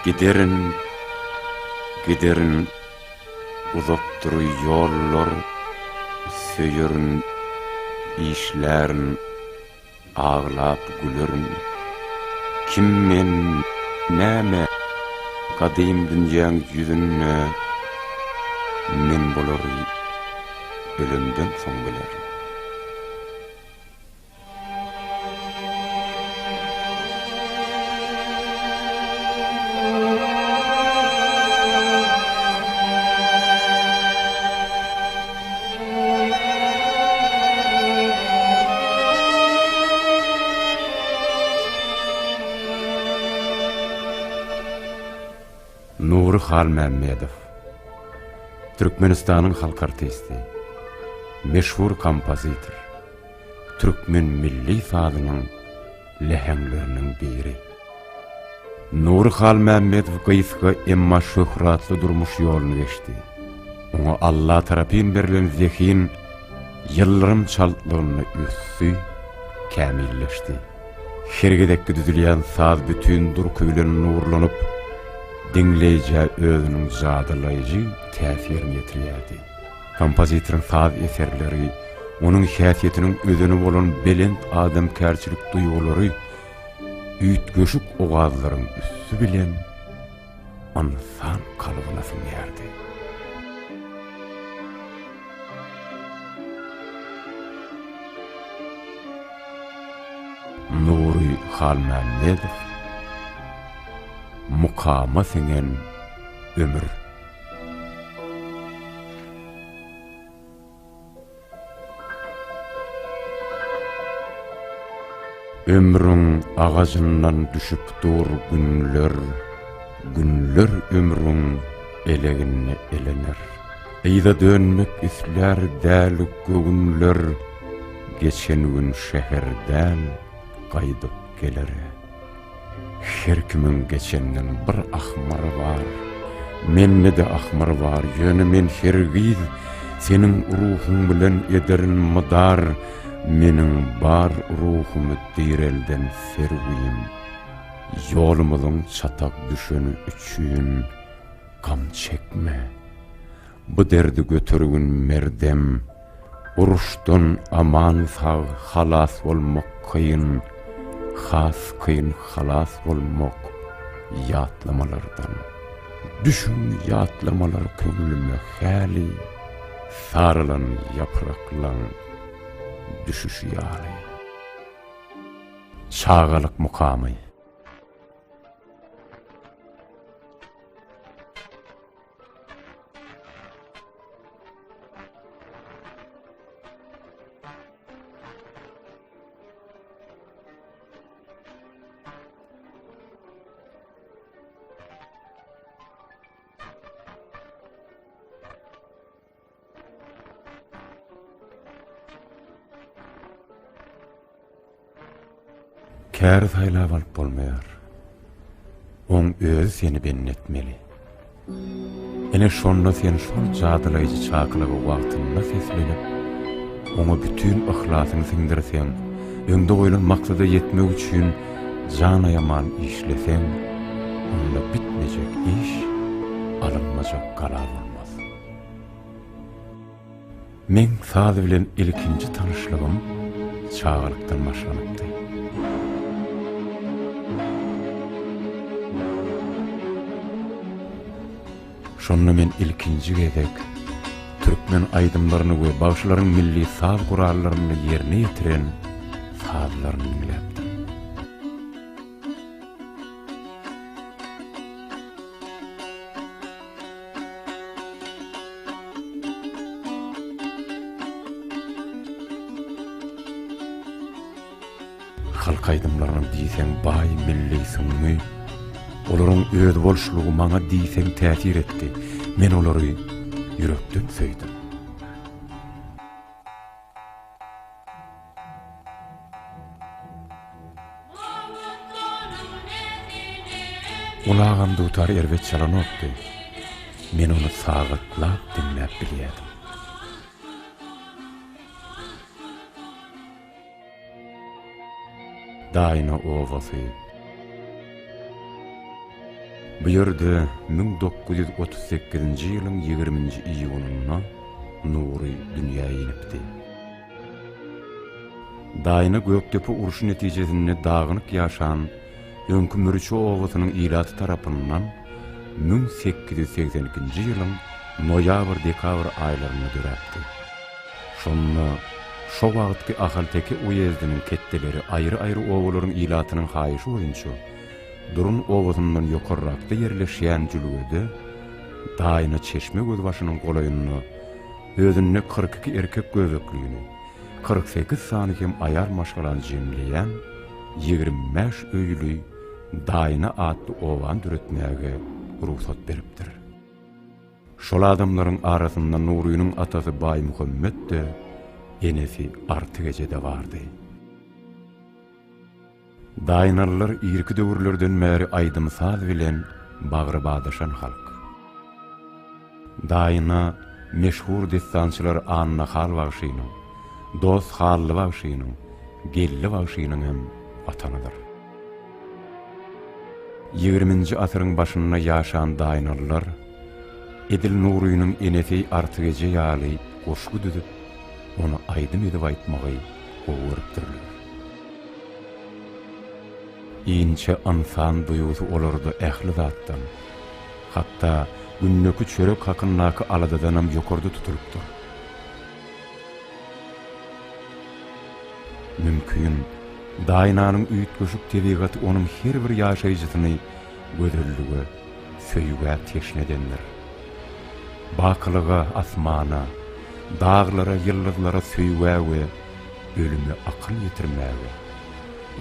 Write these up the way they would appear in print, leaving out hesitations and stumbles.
Giderin, giderin uzakdyr ýollar, Söýerin, işlärin, aglap gülerin. Kim men, näme, gadym dünýäň ýüzünde, Men bulary ölemden soň bilerin. Nury Halmämmedow, Türkmenistanyň halk artisti, meşhur kompozitor. Türkmen milli sazynyň läheňleriniň biri. Nury Halmämmedow gysga, emma şöhratly durmuş ýoluny geçdi. Oňa Alla tarapyn berlen zehin ýyldyrym çaltlygynda ösdi, kämilleşdi. Her gezekki düzülýän saz bütin durky bilen nurlanyp, diňleýjä özüniň jadylaýjy täsirini ýetirýärdi. Kompozitoryň saz eserleri, onuň häsiýetiniň özeni bolan belent adamkärçilik duýgulary üýtgeşik owazlaryň üsti bilen ynsan kalbyna siňýärdi. Nury Halmämmedow, Mukama siňen ömür. Ömrüň agajyndan düşüp dur günler, Günler ömrüň eleginde elener. Yza dönmek islär däli göwünler, Geçen gün şäher däl gaýdyp gelere. Her kimiň geçenden bir ahmyry bar. Mende-de ahmyr bar, ýöne men hergiz Seniň ruhuň bilen ederin mydar, Meniň bar ruhumy direlden serwim. Ýolumyzyň çatak düşeni üçin gam çekme. Bu derdi götergin merdem. Uruşdan aman-sag halas bolmak kyn, Has kyn halas bolmak ýatlamalardan. Düşüň ýatlamalar köňlüme häli, Saralan ýapraklaň düşüşi ýaly. Çagalyk mukamy. Käri saýlap alyp bolmaýar. Oň özi seni bendi etmeli. Ine şonda sen şol jadylaýjy çakylyga wagtynda seslenip, oňa bütin yhlasyňy siňdirseň, öňde goýlan maksada ýetmek üçin jan aýaman işleseň, onda bitmejek iş, alynmajak gala bolmaz. Meň saz bilen ilkinji tanyşlygym çagalykdan başlanypdy. Şonda men ilkinji gezek türkmen aýdymlaryny we bagşylaryň milli saz gurallarynda ýerine ýetiren sazlaryny diňläpdim. Halk aýdymlarynyň diýseň baý milli süňňi, olaryň özboluşlygy maňa diýseň täsir etdi. Men olary ýürekden söýdüm. Ol agam dutar erbet çalanokdy. Men ony sagatlap diňläp bilýärdim. Daýna obasy. Bu ýerde 1938-nji ýylyň ýigriminji iýunynda Nury dünýä inipdi. Daýna Gökdepe urşy netijesinde dagynyk ýaşan öňki Mürçe obasynyň ilaty tarapyndan 1882-nji ýylyň noýabr-dekabr aýlarynda döräpdi. Şonda şo wagtky Ahalteke uýezdiniň ketdeleri aýry-aýry obalaryň ilatynyň haýyşy boýunça Durun obasyndan ýokarrakda ýerleşýän jülgede Daýna çeşme gözbaşynyň golaýynda özünde 42 erkek göbeklini, 48 sany hem aýal maşgalany jemleýän 25 öýli Daýna atly obany döretmäge rugsat beripdir. Şol adamlaryň arasynda Nurynyň atasy Baýmuhammet-de, enesi Artyk eje-de bardy. Daýnalylar irki döwürlerden bäri aýdym-saz bilen bagry badaşan halk. Daýna meşhur dessançylar Annahal bagşynyň, Dost Hally bagşynyň, Geldi bagşynyň hem watanydyr. Ýigriminji asyryň başynda ýaşan daýnalylar edil Nurynyň enesi Artyk eje ýaly goşgy düzüp, ony aýdym edip aýtmagy gowy görüpdirler. Inçe ynsan duýgusy olarda ähli zatdan, hatda gündeki çörek hakyndaky aladadanam ýokarda tutulypdyr. Mümkin, Daýnanyň üýtgeşik tebigaty onuň her bir ýaşaýjysyny gözellige, söýgä teşne edendir. Bakylyga, asmana, daglara, ýyldyzlara söýgä we ölüme akyl ýetirmäge,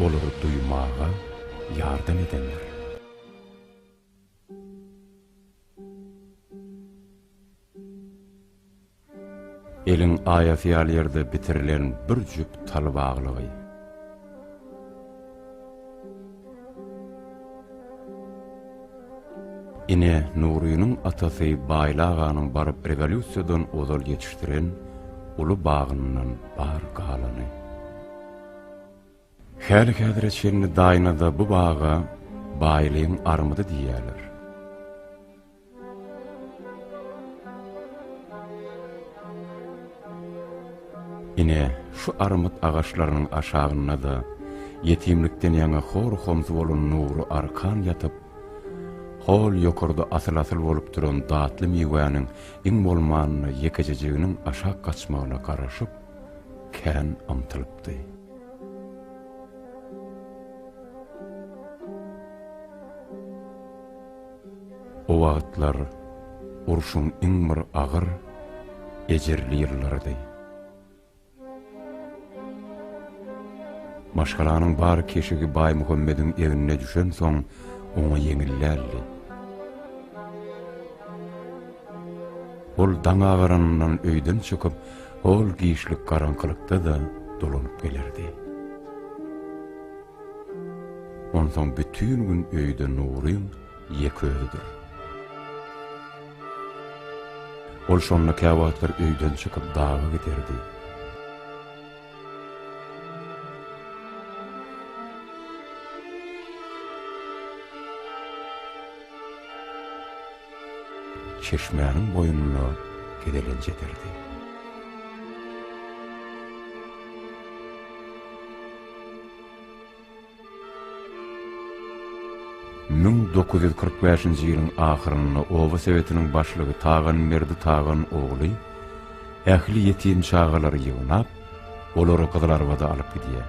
olary duýmaga ýardam edendir. Eliň aýasy ýaly ýerde bitirilen bir jüp tal baglygy. Ine, Nurynyň atasy Baýly aganyň baryp rewolýusiýadan ozal ýetişdiren uly bagyndan bar galany. Häli-häzire çenli Daýnada bu baga Baýlyň armydy diýýärler. Ine, şu armyt agaçlarynyň aşagynda-da ýetimlikden ýaňa hor-homsy bolan Nury arkan ýatyp, hol ýokarda asyl-asyl bolup duran datly miwäniň iň bolmanda ýekejejiginiň aşak gaçmagyna garaşyp, kän ymtylypdy. O wagtlar urşuň iň bir agyr, ejirli ýyllarydy. Maşgalanyň bar keşigi Baýmuhammediň egnine düşensoň, oňa ýeňil däldi. Ol daň agaranyndan öýden çykyp, hol giçlik garaňkylykda-da dolanyp gelerdi. Onsoň bütin gün öýde Nuryň ýeke özüdir. Ol şonda käwagtlar öýden çykyp daga giderdi. Çeşmäniň boýunda gezelenç ederdi. 1945-nji ýylyň ahyrynda oba sowetiniň başlygy Taganberdi Tagan ogly ähli ýetim çagalary ýygnap, olary Gyzylarbada alyp gidýär.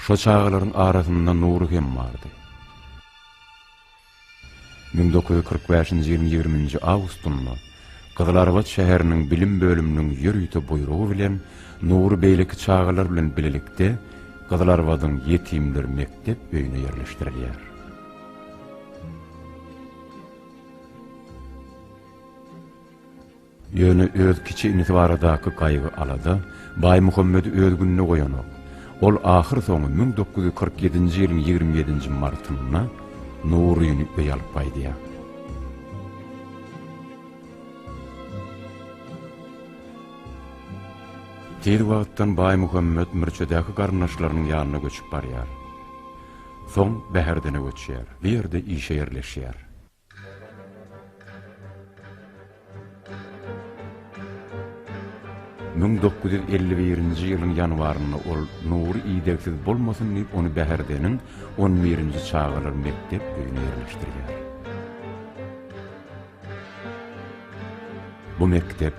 Şo çagalaryň arasynda Nury hem bardy. 1945-nji ýylyň ýigriminji awgustynda Gyzylarbat şäheriniň bilim bölüminiň ýörite buýrugy bilen Nury beýleki çagalar bilen bilelikde Gyzylarbadyň ýetimler mekdep öýüne ýerleşdirilýär. Ýöne öz kiçi inisi baradaky gaýgy-alada Baýmuhammedi öz gününe goýanok. Ol ahyrsoňy 1947-nji ýylyň 27-nji martynda Nuryny öýe alyp gaýdýar. Tiz wagtdan Baýmuhammet Mürçedäki garyndaşlarynyň ýanyna göçüp barýar. Soň Bäherdene göçýär, bu ýerde işe ýerleşýär. 1951-nji ýylyň ýanwarynda ol Nury idegsiz bolmasyn diýip ony Bäherdeniň on birinji çagalar mekdep öýüne ýerleşdirýär. Bu mekdep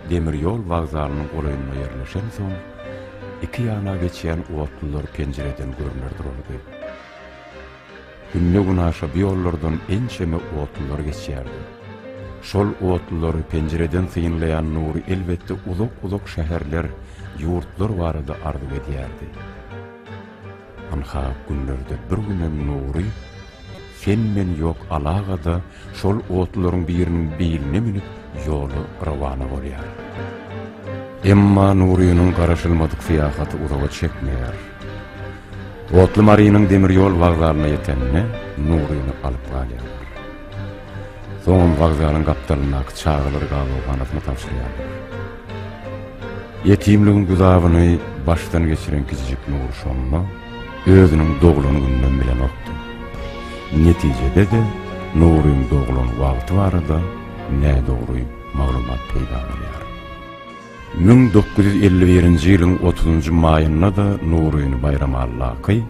demir ýol wokzalynyň golaýynda ýerleşensoň, iki ýana geçýän otlular penjireden görner durardy. Günde-günaşa bu ýollardan ençeme otlular geçýärdi. Şol otlulary penjireden synlaýan Nury elbetde uzak-uzak şäherler, ýurtlar barada arzuw edýärdi. Ynha, günlerde bir günem Nury sen-men ýok alagada şol otlularyň biriniň biline münüp ýola rowana bolýar. Emma Nurynyň garaşylmadyk syýahaty uzaga çekmeýär. Otly Marynyň demir ýol wokzalyna ýetende Nuryny alyp galýarlar. Soňam wokzalyň gapdalyndaky çagalar gabawhanasyna tabşyrýarlar. Ýetimligiň güzabyny başdan geçiren kiçijik Nury şonda özüniň doglan gününem bilenokdy. Netijede-de Nuryň doglan wagty barada nädogry maglumat peýda bolýar. 1951-nji ýylyň otuzynjy maýynda-da Nuryny Baýramalydaky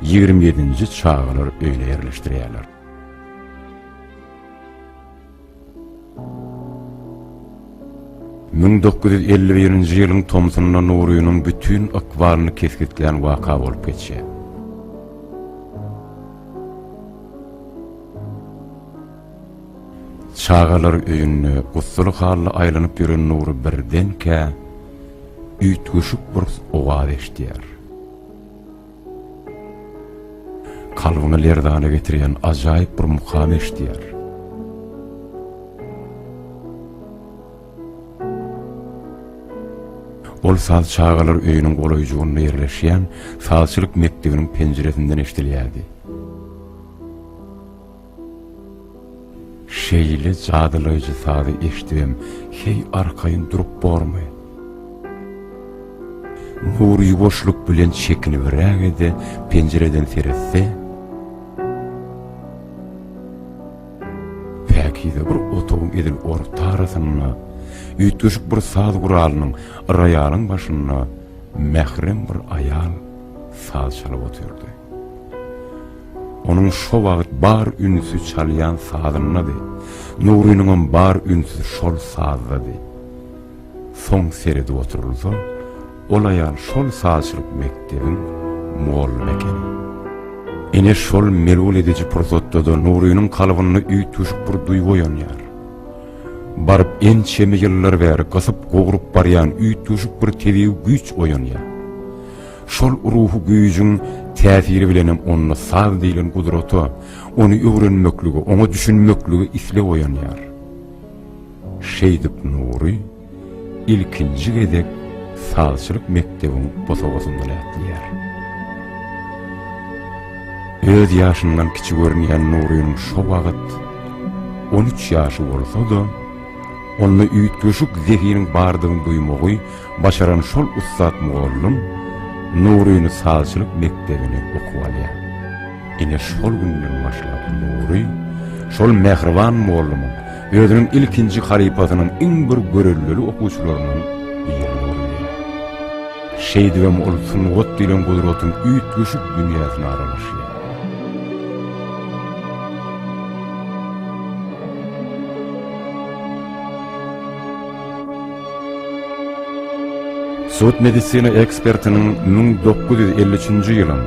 27-nji çagalar öýüne ýerleşdirýärler. 1951-nji ýylyň tomsunda Nurynyň bütin ykbalyny kesgitlän waka bolup geçýär. Çagalar öýünde gussaly halda aýlanyp ýören Nury birdenkä üýtgeşik bir owaz eşidýär. Kalbyňy lerzana getirýän ajaýyp bir mukam eşidýär. Ol saz çagalar öýüniň golaýjygynda ýerleşýän sazçylyk mekdebiniň penjiresinden eşidilýärdi. Şeýle jadylaýjy sazy eşidibem heý arkaýyn durup bormy? Nury ýuwaşlyk bilen çekinibräge-de penjireden seretse, päkize bir otagyň edil orta arasynda üýtgeşik bir saz guralynyň, roýalyň başynda mährem bir aýal saz çalyp otyrdy. Onuň şo wagt bar ünsi çalýan sazyndady. Nurynyňam bar ünsi şol sazdady. Soň seredip oturylsa, ol aýal şol sazçylyk mekdebiň mugallymy ekeni. Ine şol melul ediji pursatda-da Nurynyň kalbynda üýtgeşik bir duýgy oýanýar. Baryp ençeme ýyllar bäri gysyp-gowrup barýan üýtgeşik bir tebigy güýç oýanýar. Şol ruhy güýjüň täsiri bilenem onda saz diýlen gudrata, ony öwrenmeklige, oňa düşünmeklige isleg oýanýar. Şeýdip Nury ilkinji gezek sazçylyk mekdebiň bosagasyndan ätleýär. Öz ýaşyndan kiçi görünýän Nurynyň şo wagt on üç ýaşy bolsa-da, onda üýtgeşik zehiniň bardygyny duýmagy Başaran şol ussat mugallym Nuryny sazçylyk mekdebine okuwa alýar. Ine şol günden başlap Nury şol mähriban mugallymyň, özüniň ilkinji halypasynyň iň bir göreldeli okuwçylarynyň birine öwrülýär. Şeýdibem ol sungat diýlen gudratyň üýtgeşik dünýäsine aralaşýar. Sud-medisina ekspertiniň 1953-nji ýylyň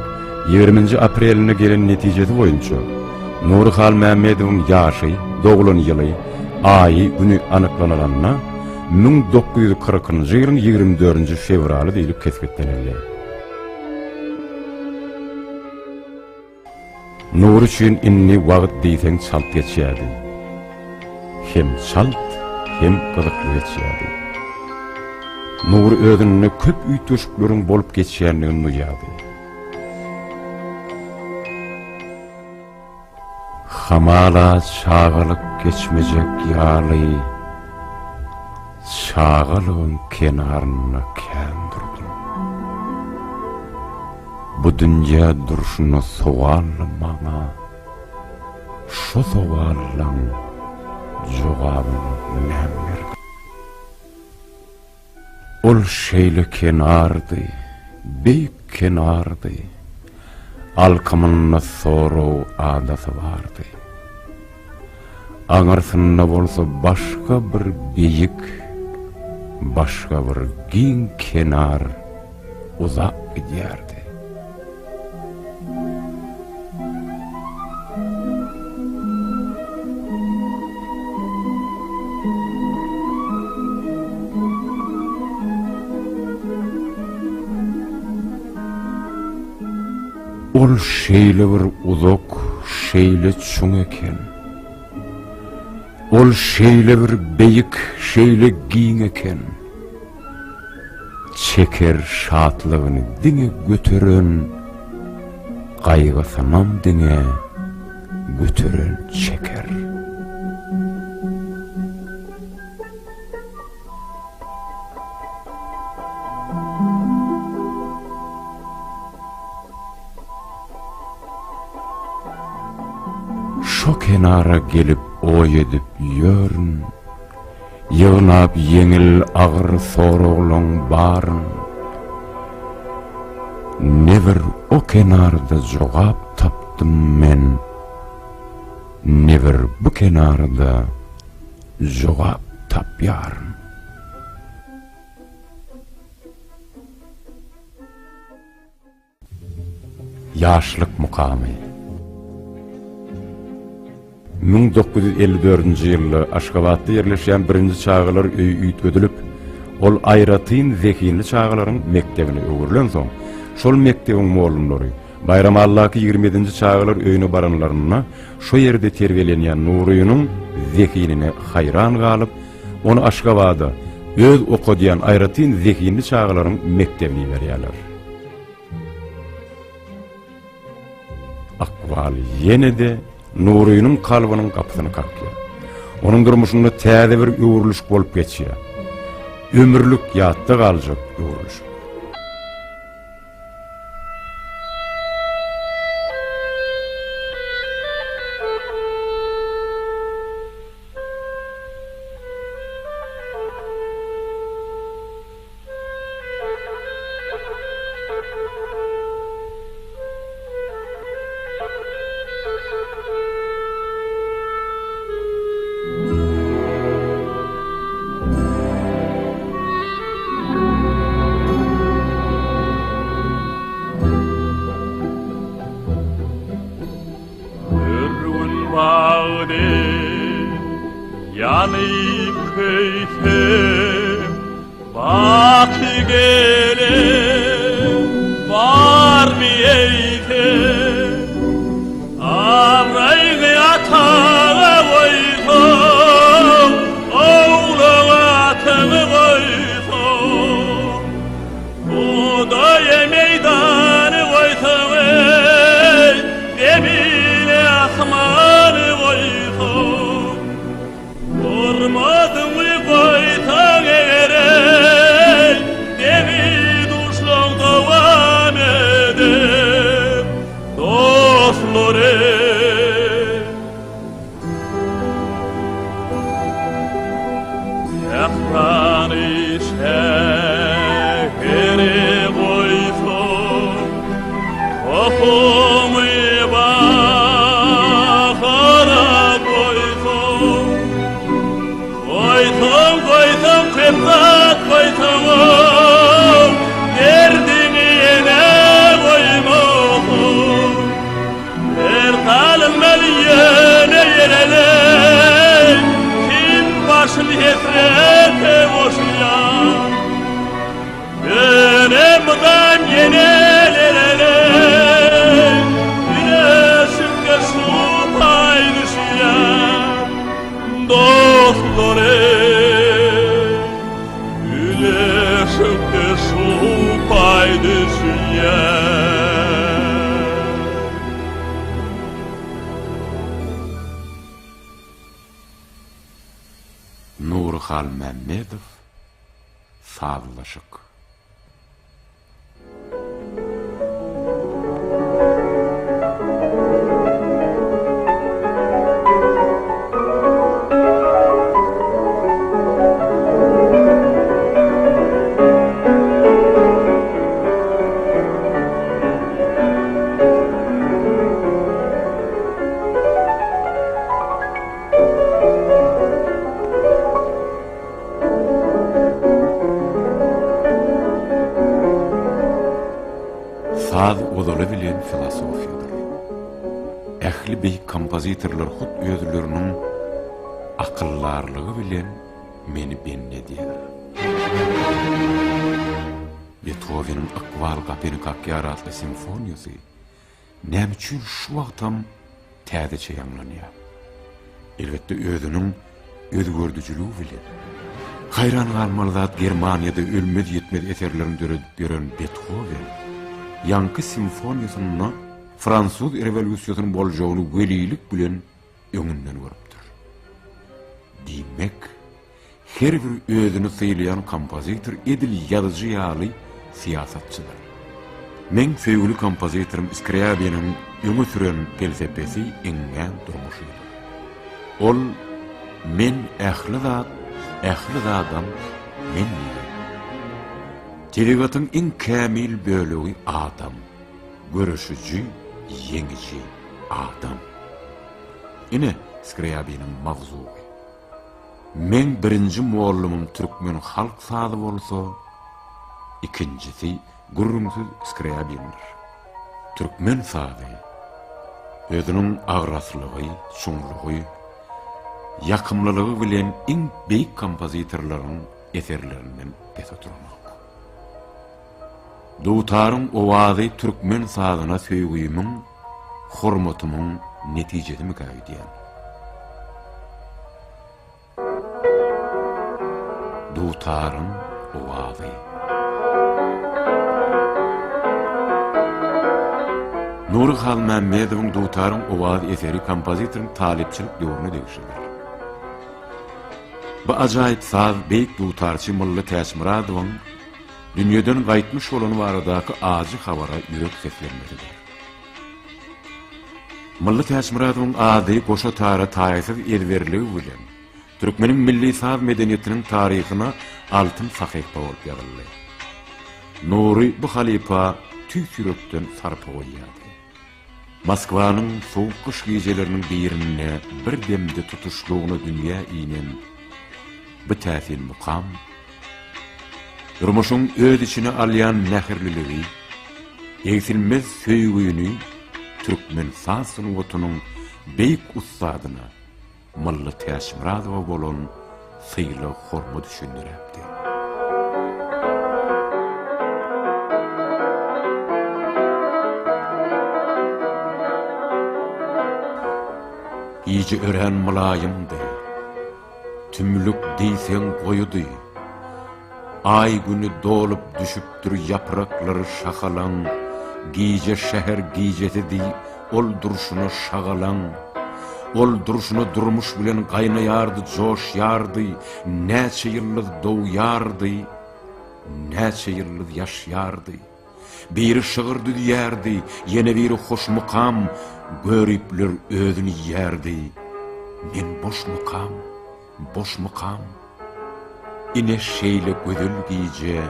ýigriminji aprelinde gelen netijesi boýunça, Nury Halmämmedowyň ýaşy, doglan ýyly, aýy, güni anyklanylanda, 1940-njy ýylyň ýigrimi dördünji fewraly diýlip kesgitlenildi. Nury üçin indi wagt diýseň çalt geçýärdi. Hem çalt, hem gyzykly geçýärdi. Nury özünde köp üýtgeşikleriň bolup geçýändigini duýýardy. Hamala çagalyk geçmejek ýaly, çagalygyň kenarynda kän durdum. Bu dünýä durşuna sowally maňa, Şo sowallaň jogabyny näm berdi? Ol şeýle kenardy, beýik kenardy, Alkymynda sorag adasy bardy. Aňyrsynda bolsa başga bir beýik, başga bir giň kenar uzap gidýärdi. Ol şeýle bir uzak, şeýle çuň eken. Ol şeýle bir beýik, şeýle giň eken. Çeker şatlygyny diňe göteren, Gaýgysynam diňe göteren çeker. Şo kenara gelip oý edip ýörün, Ýygnap ýeňil agyr soraglaň baryn. Ne bir o kenarda jogap tapdym men, Ne bir bu kenarda jogap tapýaryn. Ýaşlyk mukamy. 1954-nji ýylda Aşgabatda ýerleşýän birinji çagalar öýi üýtgedilip, ol aýratyn zehinli çagalaryň mekdebine öwrülensoň, şol mekdebiň mugallymlary Baýramalydaky ýigrimi ýedinji çagalar öýüne baranlarynda şo ýerde terbiýelenýän Nurynyň zehinine haýran galyp, ony Aşgabada, öz okadýan aýratyn zehinli çagalaryň mekdebine iberýärler. Ykbal ýene-de Nurynyň kalbynyň gapysyny kakýar. Onuň durmuşynda täze bir öwrülişik bolup geçýär. Ömürlik ýatda galjak öwrülişik. Bir gün bagdy ýanyp köýsem, Baky gelen barmy eýsem? Abraýyňy ataňa goýsaň, Ogluňy ataňa goýsaň, Hudaýa meýdany goýsaň, eý, Zemini asmany goýsaň, Hormatyňy goýsaň eger, eý, Deňi-duşlaň dowam eder, dostlar, eý. Sährany şähere goýsaň, Tohumy bahara goýsaň, Goýsaň, goýsaň, köp zat goýsaňam, Derdiňi ýene goýmasaň. Her salynmaly ýöne ýerele, Kim başyn hesrete goşýar. Ýöne mydam ýene lerele, Güneşimde şu paý düşýär. Dostlar eý, Güneşimde şu paý düşýär. Nury Halmämmedow Sazlaşyk. Saz ozaly bilen filosofiýadyr. Ähli beýik kompozitorlar hut özleriniň akyldarlygy bilen meni bendi edýär. Bethoweniň Ykbal gapyny kakýar atly simfoniýasy näme üçin şu wagtam täzeçe ýaňlanýar? Elbetde özüniň özgerdijiligi bilen. Haýran galmaly zat Germaniýada ölmez-ýitmez eserlerini döredip ýören Bethowen ýaňky simfoniýasynda fransuz rewolýusiýasynyň boljagyny welilik bilen öňünden görüpdir. Diýmek, Her bir özüni sylaýan kompozitor edil ýazyjy ýaly syýasatçydyr. Meň söýgüli kompozitorym Skrýabiniň öňe süren pelsepesi iňňän durmuşydyr. Ol Men ähli zat, ähli zadam men diýýär. Tebigatyň iň kämil bölegi adam, göreşiji, ýeňiji adam. Ine, Skrýabiniň mawzugy. Meň birinji mollumym türkmen halk sazy bolsa, ikinjisi gürrüňsiz Skrýabindir. Türkmen sazy özüniň agraslygy, çuňlugy, ýakymlylygy bilen iň beýik kompozitorlaryň eserlerinden pes oturanok. Dutaryň owazy türkmen sazyna söýgimiň, hormatymyň netijesimikä öýdýän. Dutaryň owazy. Nury Halmämmedowyň Dutaryň owazy eseri kompozitoryň talypçylyk döwrüne degişlidir. Bu ajaýyp saz beýik dutarçy Mylly Täçmyradowyň dünýeden gaýtmyş bolany baradaky ajy habara ýürek seslenmesidir. Mylly Täçmyradowyň ady goşa tara taýsyz ezberligi bilen türkmeniň milli saz medeniýetiniň taryhyna altyn sahypa bolup ýazyldy. Nury bu halypa tüýs ýürekden sarpa goýýardy. Moskwanyň sowuk gyş gijeleriniň birinde bir demde tutuşlygyna dünýä inen bu täsin mukam durmuşyň öz içine alýan mähirliligi, egsilmez söýgüni türkmen saz sungatynyň beýik ussadyna, Mylly Täçmyradowa bolan sylag-hormat üçin döräpdi. Gije örän mylaýymdy. Tümlük diýseň goýudy. Aý-güni dolup düşüpdir ýapraklary şahalaň, Gije şäher gijesidi, ol durşuna şagalaň. Ol durşuna durmuş bilen gaýnaýardy, joşýardy, Näçe ýyldyz dogýardy, näçe ýyldyz ýaşýardy. Biri şygyr düzýärdi, ýene biri hoşmukam, Göripler özüni iýýärdi, men boşmukam, boşmukam? Ine şeýle gözel gije,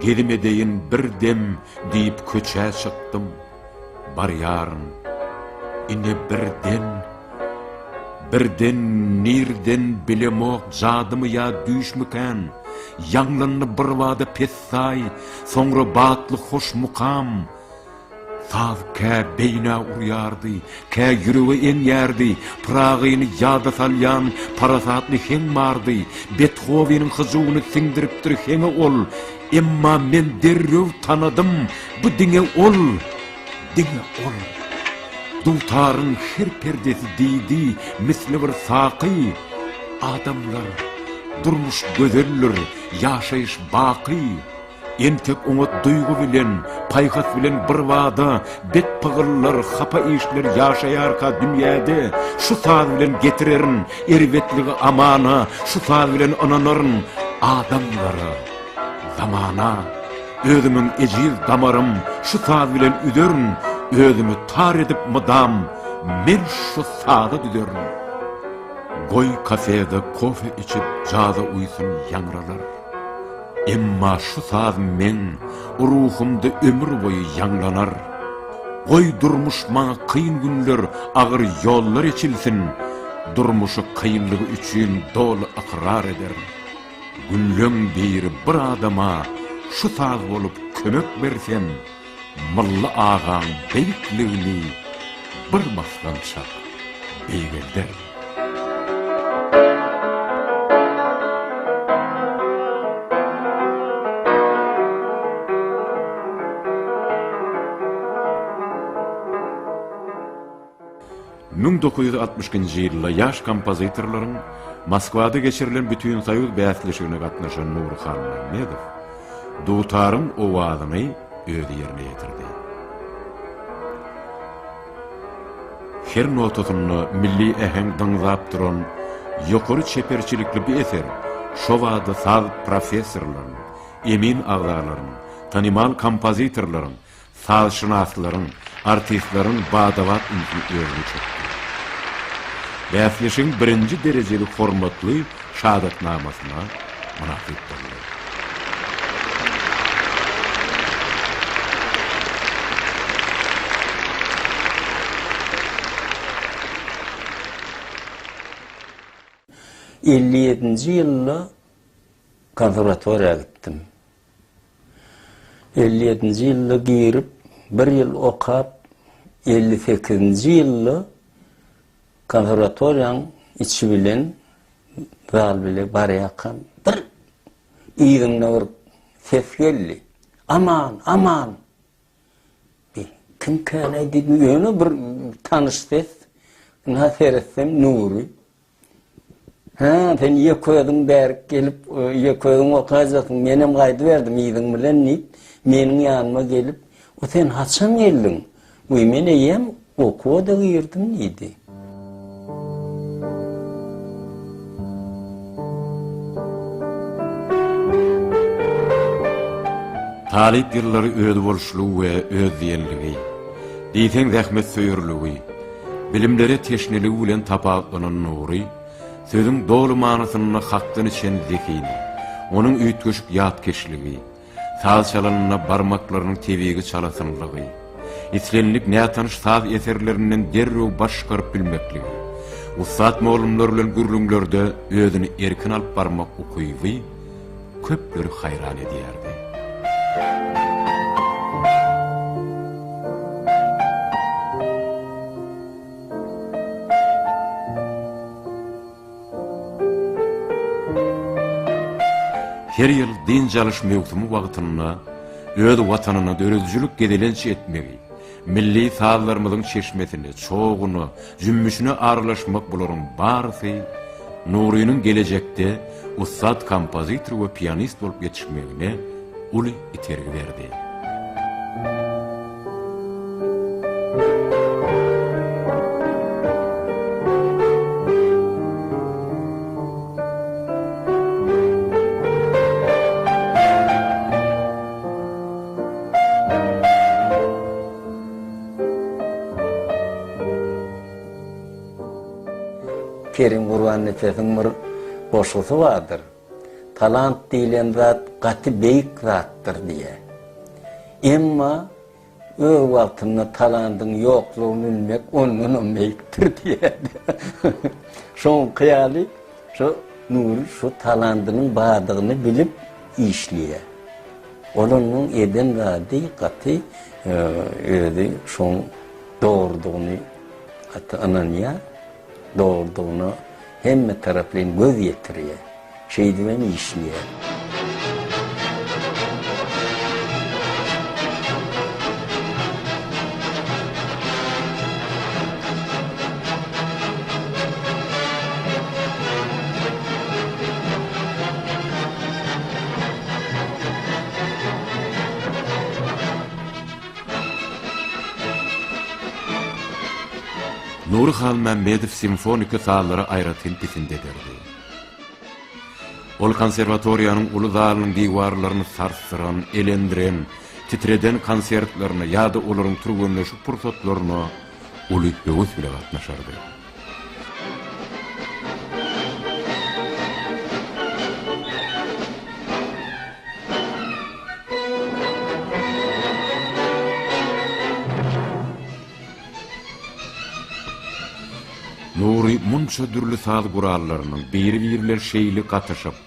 Gezim edeýin bir dem diýip köçä çykdym. Barýaryn. Ine birden, birden nirden bilemok jadymy ýa düýşmikän, ýaňlandy birbada pessaý, soňra batly hoş mukam. Saz kä beýnä urýardy, kä ýürege eňýärdi, Pyragyny ýada salýan parasatly heň bardy, Bethoweniň hyjuwyny siňdiripdir heňe ol, Emma men derrew tanadym, bu diňe ol, diňe ol. Dutaryň her perdesi diýdi, misli bir saky, Adamlar, durmuş gözeldir, ýaşaýyş baky. Entek oňat duýgy bilen, paýhas bilen birbada bet pygyllar, hapa işler ýaşaýarka dünýäde, şu saz bilen getirerin erbetligi amana, şu saz bilen ynanaryn adamlara, zamana. Özümiň ejiz damarym şu saz bilen üzerin, özümi tar edip mydam men şu saza düzerin. Goý kafede kofe içip jaza uýsun ýaňralar. Emma şu saz meň ruhumda ömür boýy ýaňlanar. Goý durmuş maňa kyn günler, agyr ýollar eçilsin, durmuşy kynlygy üçin doly ykrar ederin. Günleň biri bir adama şu saz bolup kömek bersem, Mylly agaň beýikligini bir basgançak beýgelder. 1962-nji ýylda ýaş kompozitorlaryň Moskwada geçirilen Bütinsoýuz bäsleşigine gatnaşan Nury Halmämmedow dutaryň owazyny özi ýerine ýetirdi. Her notasynda milli äheň dyňzap duran ýokary çeperçilikli bu eser şobada saz professorlaryň, emin agzalarynyň, tanymal kompozitorlaryň, sazşynaslaryň, artistleriň bada-bat ünsüni özüne çekdi. Bäsleşigiň birinji derejeli hormatly şahadatnamasyna mynasyp boldy. 57-nji ýylda konserwatoriýa gitdim. 57-nji ýylda girip, bir ýyl okap, 58-nji ýylda konserwatoriýaň içi bilen zal bile barýarkam bir yzymda bir ses geldi. Aman, aman! Bi, kimkälaý diýdim, ýöne bir tanyş ses. Ynha seretsem Nury. Hä, sen ýeke özüň bärik gelip, ýeke özüň okaýjaksyň, menem gaýdyberdim yzyň bilen diýip, meniň ýanyma gelip, O sen haçan geldiň? Wiý, men eýýäm okuwa-da girdim diýdi. Talyp ýyllary özboluşlygy we özdiýenligi, diýseň zähmetsöýerligi, Bilimlere teşneligi bilen tapawutlanan Nury, sözüň doly manysynda hakdan içen zehini, onuň üýtgeşik ýatkeşligi, saz çalanynda barmaklarynyň tebigy çalasynlygy, islendik nätanyş saz eserlerinden derrew baş çykaryp bilmekligi, ussat mugallymlar bilen gürrüňlerde özüni erkin alyp barmak ukyby köpleri haýran edýärdi. Her ýyl dynç alyş möwsümi wagtynda öz Watanyna döredijilik gezelenç etmegi, milli sazlarymyzyň çeşmesine, çoguna, jümmüşine aralaşmak bularyň barysy Nurynyň gelejekde ussat kompozitor we pianist bolup ýetişmegine uly itergi berdi. Kerim Gurbannepesiň bir goşgusy bardyr. Talant diýlen zat gaty beýik zatdyr diýýär. Emma öz wagtynda talandyň ýoklugyny bilmek ondanam beýikdir diýýär. Şoňky ýaly şo Nury şu talandynyň bardygyny bilip işleýär. Ol onuň eden zady gaty özi şoň dogrudygyny gaty ynanýar, dogrudygyna hemme taraplaýyn göz ýetirýär. Şeýdibem işleýär. Nury Halmämmedow simfoniki sazlara aýratyn pisint ederdi. Ol konserwatoriýanyň uly zalynyň diwarlaryny sarsdyran, elendiren, titreden konsertlerine ýa-da olaryň türgenleşik pursatlaryna uly höwes bile gatnaşardy. Nury munça dürli saz gurallarynyň biri-biri bilen şeýle gatyşyp,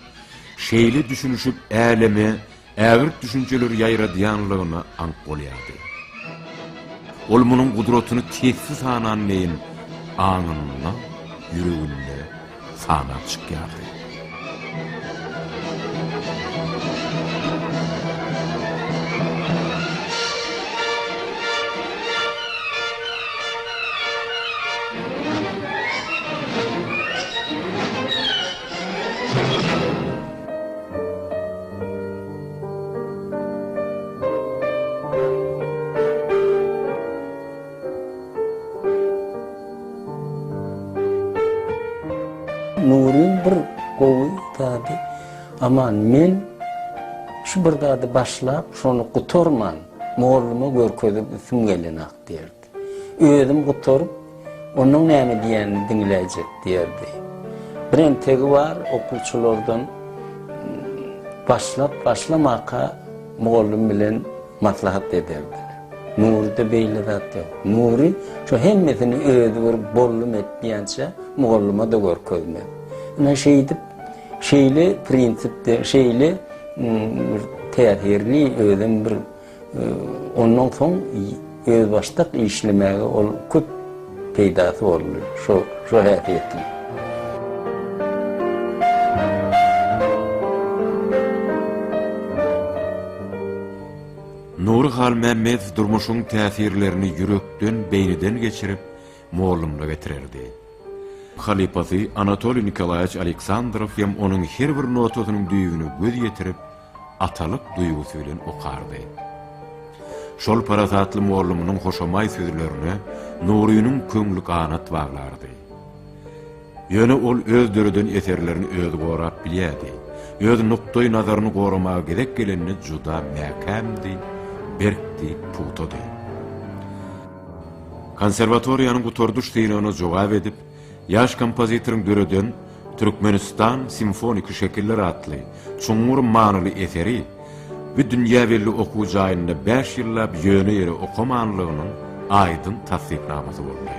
şeýle düşünişip äleme ägirt düşünjeleri ýaýradýanlygyna aňk bolýardy. Ol munuň gudratyny tesbi sanan deýin aňynda, ýüreginde sanap çykýardy. Nuryň bir gowy zady, Aman, men şu bir zady başlap, şony gutarman, molluma görkezip üstüm gelenak diýerdi. Özüm gutaryp, onuň näme diýenini diňläýjek diýerdi. Bir entegi bar, okuwçylardan başlap, başlamaka mugallym bilen maslahat ederdiler. Nuryda beýle zat ýok. Nury şo hemmesini özi bir bollum et diýençä mugallyma-da görkezmez. Ine şeýdip, şeýle prinsipde, şeýle bir täsirli özem bir Ondan soň özbaşdak işlemäge ol köp peýdasy boldy şo şo häsiýetiň. Nury Halmämmedow durmuşyň täsirlerini ýürekden, beýniden geçirip, mollumlyk getirerdi. Halypasy Anatoliý Nikolaýewiç Aleksandrow hem onuň her bir notasynyň düýbüne göz ýetirip, atalyk duýgusy bilen okardy. Şol parasatly mollumynyň hoşamaý sözlerine Nurynyň köňli ganat baglardy. Ýöne ol öz döreden eserlerini özi gorap bilýärdi. Öz nukdaý nazaryny goramaga gezek gelende juda mäkämdi, berkdi, pugtady. Konserwatoriýanyň gutardyş synagyna jogap edip, ýaş kompozitoryň döreden Türkmenistan simfoniki şekiller atly çuňňur manyly eseri bu dünýä belli okuw jaýynda bäş ýyllap ýöne ýere okamanlygynyň aýdyň tassyknamasy boldy.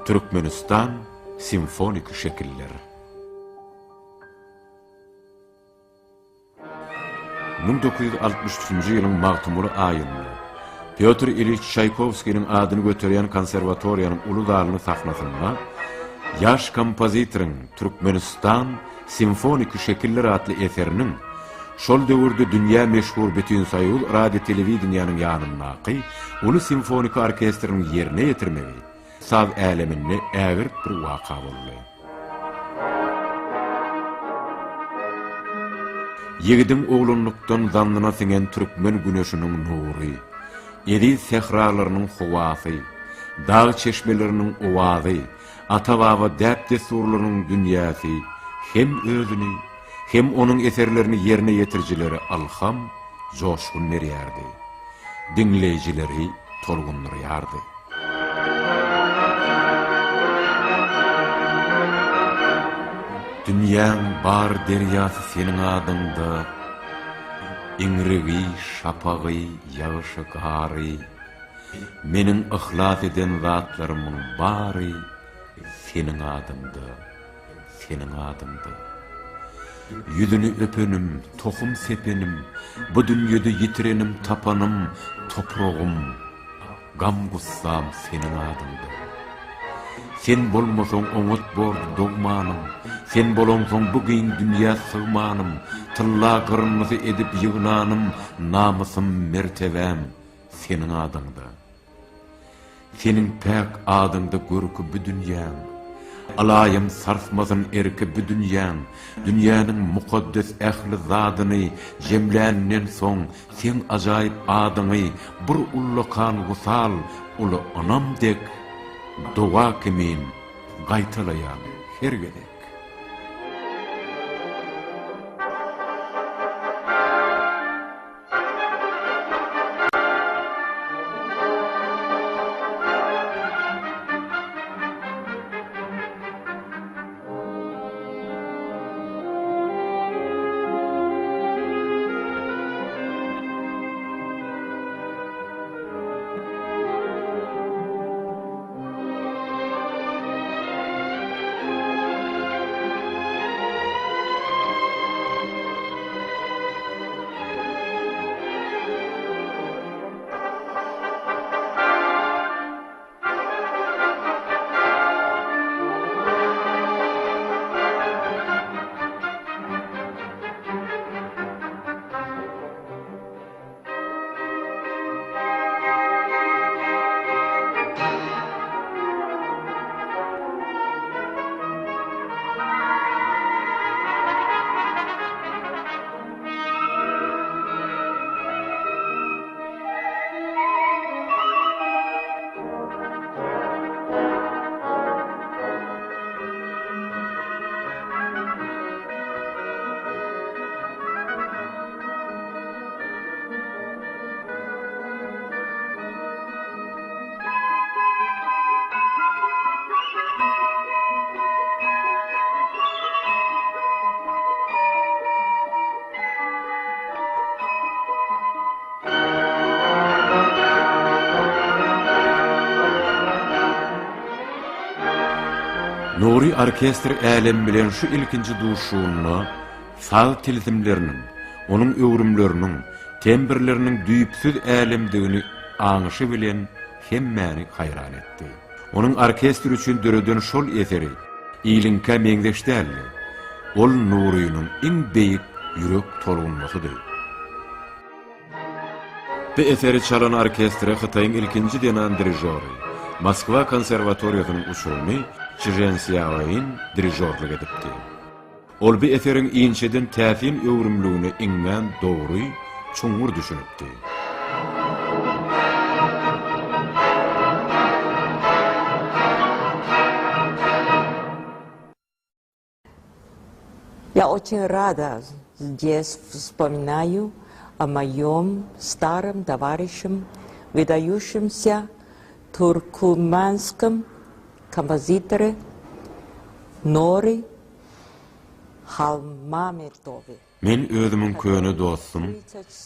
Türkmenistan simfoniki şekiller. 1963-nji ýylyň Magtymguly aýynda Pýotr Ilýiç Çaýkowskiniň adyny göterýän konserwatoriýanyň uly zalynyň sahnasynda ýaş kompozitoryň Türkmenistan simfoniki şekiller atly eseriniň şol döwürde dünýä meşhur Bütinsoýuz radio-telewideniýäniň ýanyndaky uly simfoniki orkestriniň ýerine ýetirmegi saz äleminde ägirt bir waka boldy. Ýigidiň oglanlykdan zandyna siňen türkmen güneşiniň nury, eziz sähralarynyň howasy, dag çeşmeleriniň owazy, ata-baba däp-dessurlarynyň dünýäsi hem özüni, hem onuň eserlerini ýerine ýetirijilere ylham, joşgun berýärdi. Diňleýjileri tolgundyrýardy. Dünýäň bar derýasy seniň adyňda, Iňrigi, şapagy, ýagyşy, gary, Meniň yhlas eden zatlarymyň bary seniň adyňda. Seniň adyňda. Ýüzüni öpenim, tohum sepenim, Bu dünýede ýitirenim, tapanym, Topragym, gam-gussam seniň adyňda. Sen bolmasaň oňat bordy dogmanym, Sen bolaňsoň bu giň dünýä sygmanym, Tylla gyryndysy edip ýygnanym, Namysym, mertebäm seniň adyňda. Seniň päk adyňda görki bu dünýäň, Ylaýym sarsmasyn erki bu dünýäň, Dünýäniň mukaddes ähli zadyny Jemländen soň seň ajaýyp adyňy Bir ullakan wysal, uly ynam dek Doga kimin gaýtalaýan her gezek. Nury orkestr älemi bilen şu ilkinji duşuşygynda saz tilsimleriniň, onuň öwrümleriniň, tembrleriniň düýpsüz älemdigini aňyşy bilen hemmäni haýran etdi. Onuň orkestr üçin döreden şol eseri iliňkä meňzeş däldi. Ol Nurynyň iň beýik ýürek tolgunmasydy. Bu eseri çalan orkestre Hytaýyň ilkinji zenan dirižory, Moskwa konserwatoriýasynyň uçurymy Çžen Sýaoin dirižorlyk edipdi. Ol bu eseriň inçeden täsin öwrümligine iňňän dogry, çuňňur düşünipdi. Я очень рада здесь вспоминаю о моем старом товарищем, выдающемся туркменском композиторе Нори Халмамедове. Men özümiň köne dostum,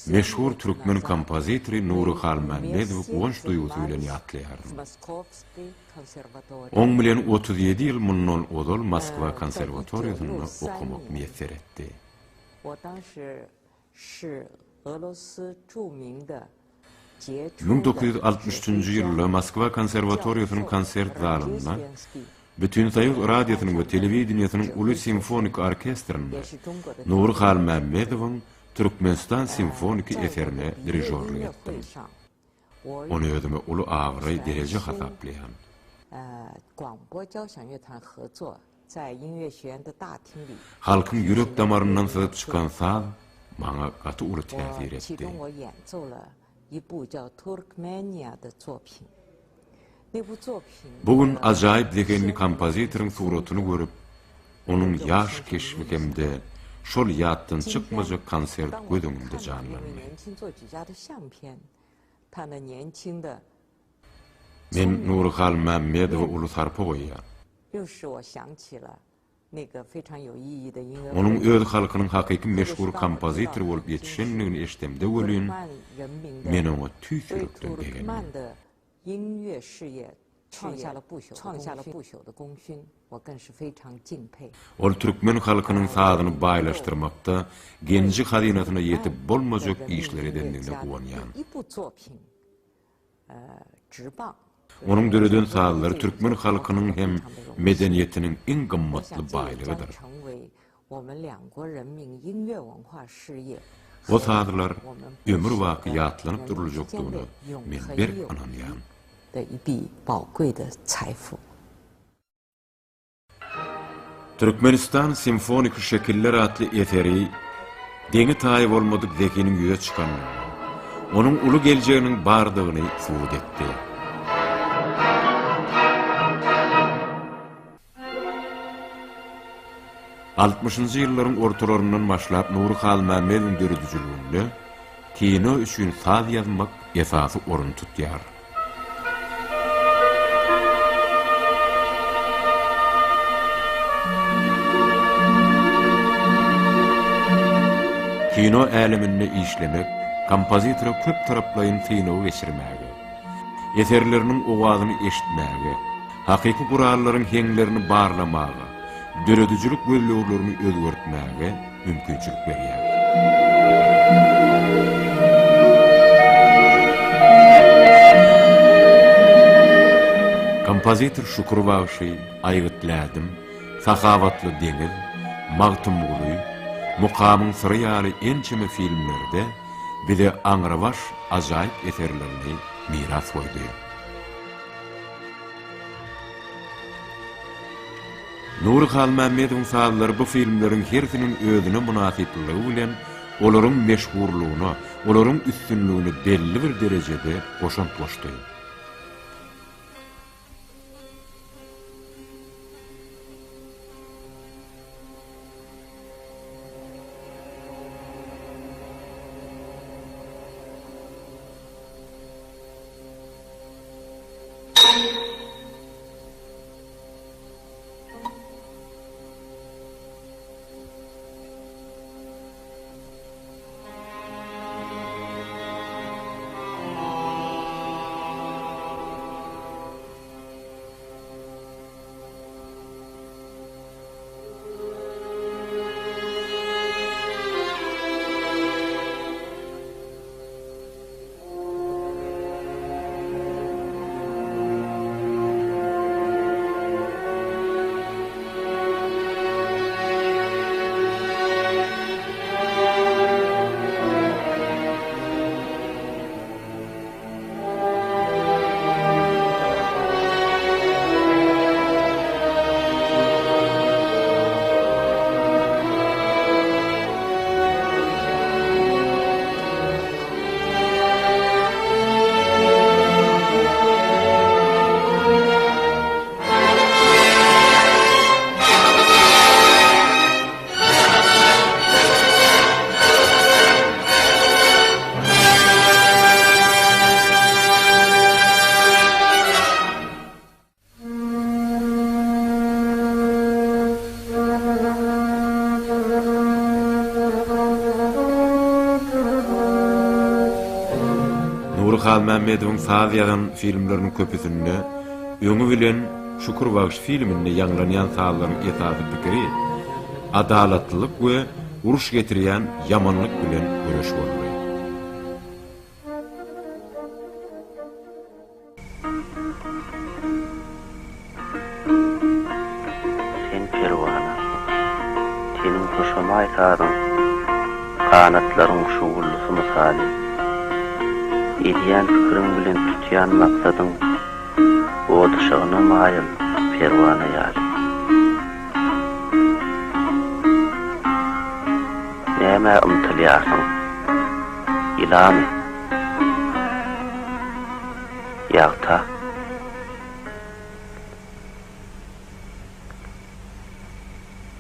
meşhur türkmen kompozitory Nury Halmämmedowy guwanç duýgusy bilen ýatlaýaryn. Oň bilen 37 ýyl mundan ozal Moskwa konserwatoriýasynda okamak miýesser etdi. 1963-nji ýylda Moskwa konserwatoriýasynyň konsert zalynda Bütinsoýuz radiosynyň we telewideniýesiniň uly simfoniki orkestrinde Nury Halmämmedowyň Türkmenistan simfoniki eserine dirižorlyk etdim. Ony özüme uly abraý, dereje hasaplaýan. Halkyň ýürek damaryndan syzyp çykan saz maňa gaty uly täsir etdi. Bu gün ajaýyp zehinli kompozitoryň suratyny görüp, onuň ýaş keşbi hem-de şol ýatdan çykmajak konsert göz öňümde janlandy. Men Nury Halmämmedowa uly sarpa goýýan. Onuň öz halkynyň hakyky meşhur kompozitory bolup ýetişendigini eşidemde welin, men oňa tüýs ýürekden begendim. Ol türkmen halkynyň sazyny baýlaşdyrmakda genji-hazynasyna ýetip bolmajak işler edendigine guwanýan. Onuň döreden sazlary türkmen halkynyň hem medeniýetiniň iň gymmatly baýlygydyr. O sazlar ömürbaky ýatlanyp duruljakdygyna men berk ynanýan. Türkmenistan simfoniki şekiller atly eseri deňi-taýy bolmadyk zehiniň ýüze çykandygyny, onuň uly geljeginiň bardygyny subut etdi. Altmyşynjy ýyllaryň ortalaryndan başlap Nury Halmämmedowyň döredijiliginde kino üçin saz ýazmak esasy orun tutýar. Kino äleminde işlemek kompozitora köptaraplaýyn synagy geçirmäge, eserleriniň owazyny eşitmäge, hakyky gurallaryň heňlerini barlamaga, döredijilik gözleglerini özgertmäge mümkinçilik berýär. Kompozitor Şükür bagşy, Aýgyt lädim, Sahawatly deňiz, Magtymguly, Mukamyň syry ýaly ençeme filmlerde bize aňrybaş ajaýyp eserlerini miras goýdy. Nury Halmämmedowyň sazlary bu filmleriň hersiniň özüne mynasyplylygy bilen olaryň meşhurlygyna, olaryň üstünligine belli bir derejede goşant goşdy. Nury Halmämmedowyň saz ýazan filmleriniň köpüsinde öňi bilen Şükür bagşy filminde ýaňlanýan sazlaryň esasy pikiri adalatlylyk we uruş getirýän ýamanlyk bilen göreş boldy. Sen perwana, seniň hoşamaý sazyň Ganatlaryň şugullysy mysaly. Edýän pikiriň bilen tutýan maksadyň Ot yşygyna maýyl perwana ýaly. Nämä ymtylýarsyň? Ýylamy? Ýagta.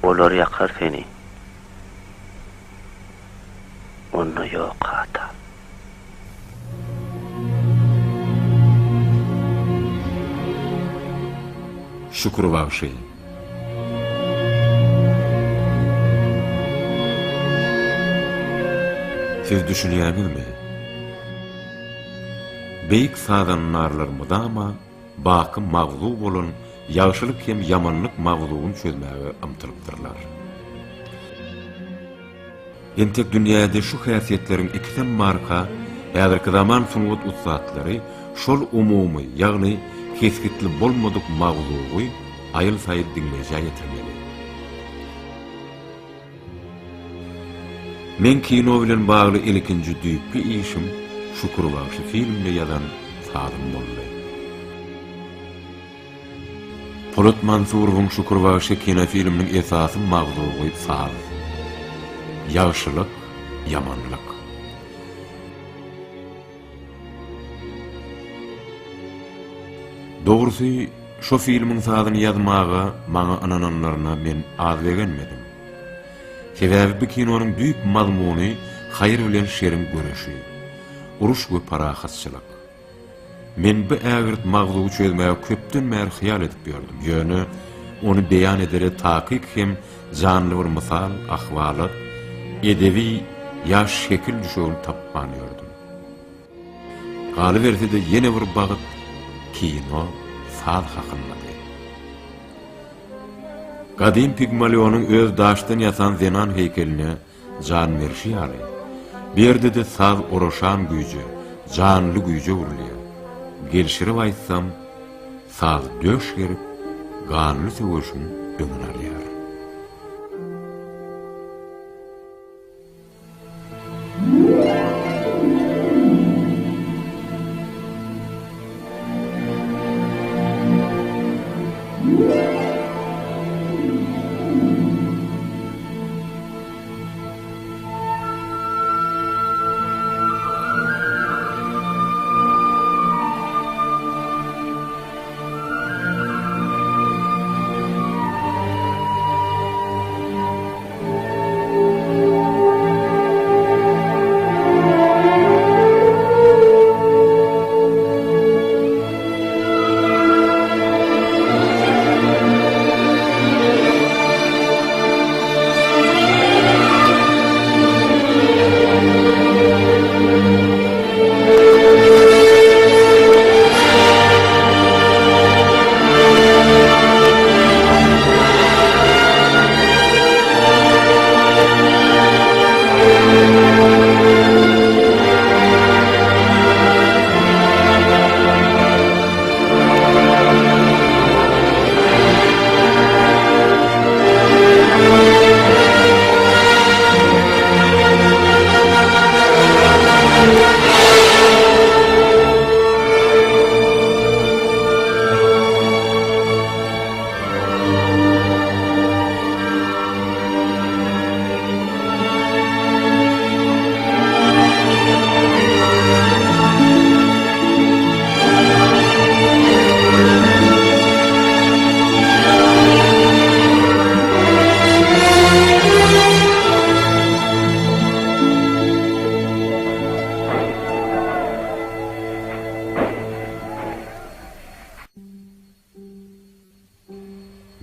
Olar ýakar seni. Onda ýok hata. Şükür bagşy. Siz düşünýäňizmi? Beýik sazandarlar mydama baky magzu bolan ýagşylyk hem ýamanlyk magzuwyny çözmäge ymtylypdyrlar. Entek dünýäde şu häsiýetleriň ikisem barka, häzirki zaman sungat ussatlary şol umumy, ýagny kesgitli bolmadyk magzuwy aýyl-saýyl diňleýjä ýetirmeli. Meň kino bilen bagly ilkinji düýpli işim Şükür bagşy filmine ýazan sazym boldy. Polat Mansurowyň Şükür bagşy kinofilminiň esasy magzugy saz. Ýagşylyk, ýamanlyk. Dogrusy, şo filmiň sazyny ýazmaga maňa ynananlaryna men az begenmedim. Sebäbi bu kinonyň düýp mazmuny haýyr bilen şeriň göreşi. Uruş we parahatçylyk. Men bu ägirt magzuwy çözmäge köpden bäri hyýal edip ýördüm, ýöne ony beýan edere takyk hem janly bir mysal, ahwalat, edebi ýa şekil düşegini tapman ýördüm. Galyberse-de ýene bir bagt kino, saz hakyndady. Gadym Pigmalionyň öz daşdan ýasan zenan heýkeline jan berşi ýaly, bu ýerde-de saz oraşan güýje, janly güýje öwrülýär. Gelşirip aýtsam, saz döş gerip, ganly söweşiň öňüni alýar.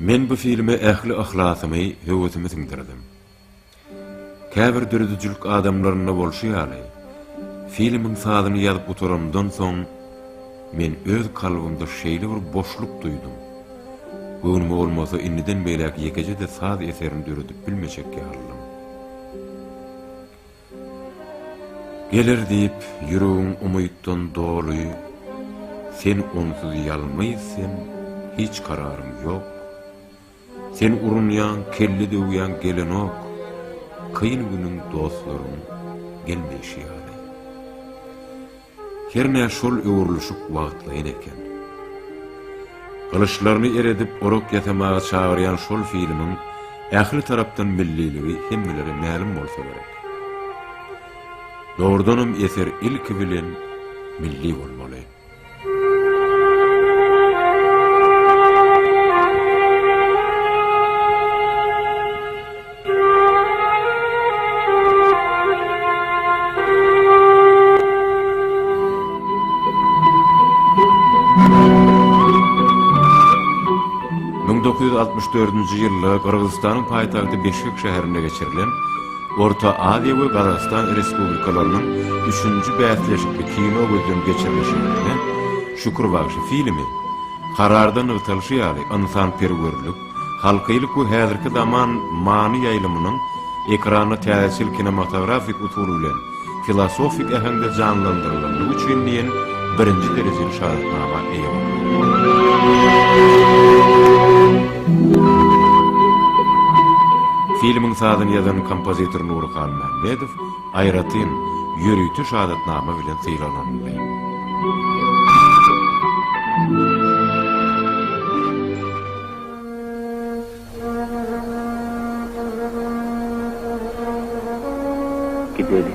Men bu filme ähli yhlasymy, höwesimi siňdirdim. Käbir döredijilik adamlarynda bolşy ýaly, Filmiň sazyny ýazyp gutaramdan soň, men öz kalbymda şeýle bir boşluk duýdum. Göwnüme bolmasa, indiden beýläk ýekeje-de saz eserini döredip bilmejek ýalydym. Geler diýip, ýüregiň umytdan doly, Sen onsuz ýalňyz sen, hiç kararyň ýok. Sen urunýaň, kelle döwýäň gelenok, Kyn günüň dostlaryň gelmeýşi ýaly. Hernä şol öwrülişik wagtlaýyn eken. Gylyçlaryny eredip orak ýasamaga çagyrýan şol filmiň ähli tarapdan milliligi hemmelere mälim bolsa gerek. Dogrudanam eser ilki bilen milli bolmaly. 1964-nji ýylda Gyrgyzystanyň paýtagty Bişkek şäherinde geçirilen Orta Aziýa we Gazagystan Respublikalarynyň üçünji bäsleşikli kino gözden geçirilişinde Şükür bagşy filmi, Kararda nygtalyşy ýaly, ynsanperwerlik, halkylyk we häzirki zaman many ýaýlymynyň ekranda täzeçil kinematografik usul bilen filosofik äheňde janlandyrylanlygy üçin diýen birinji derejeli şahadatnama eýe boldy. Filmiň sazyny ýazan kompozitor Nury Halmämmedow aýratyn, ýörite şahadatnama bilen sylaglanyldy. Gideli.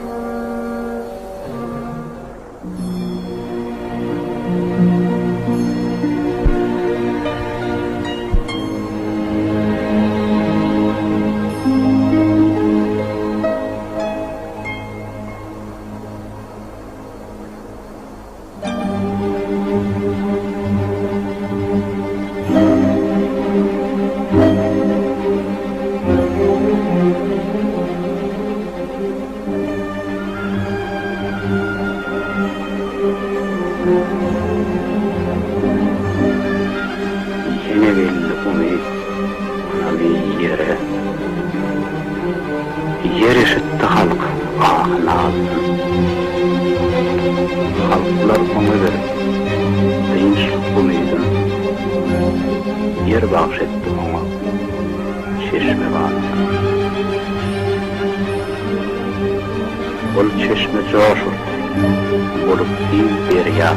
Ýene geldi umyt ynamy ýere. Ýer eşitdi halk ahy-nalysyn. Halklar oňa berip dynç umydyn. Ýer bagş etdi oňa çeşme balysyn. Ol çeşme joş urdy, bolup giň derýa.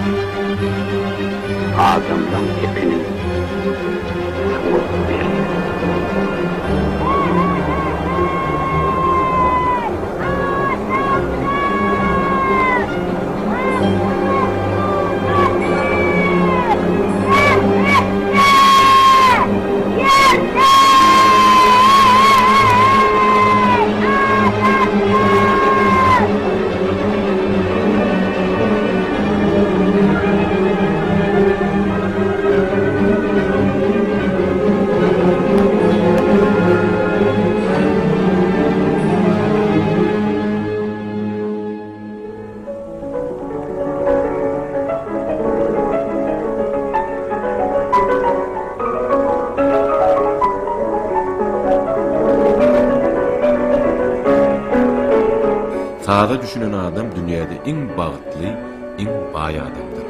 Adamlaň ekinin suwa berdi. Saza düşünen adam dünýäde iň bagtly, iň baý adamdyr.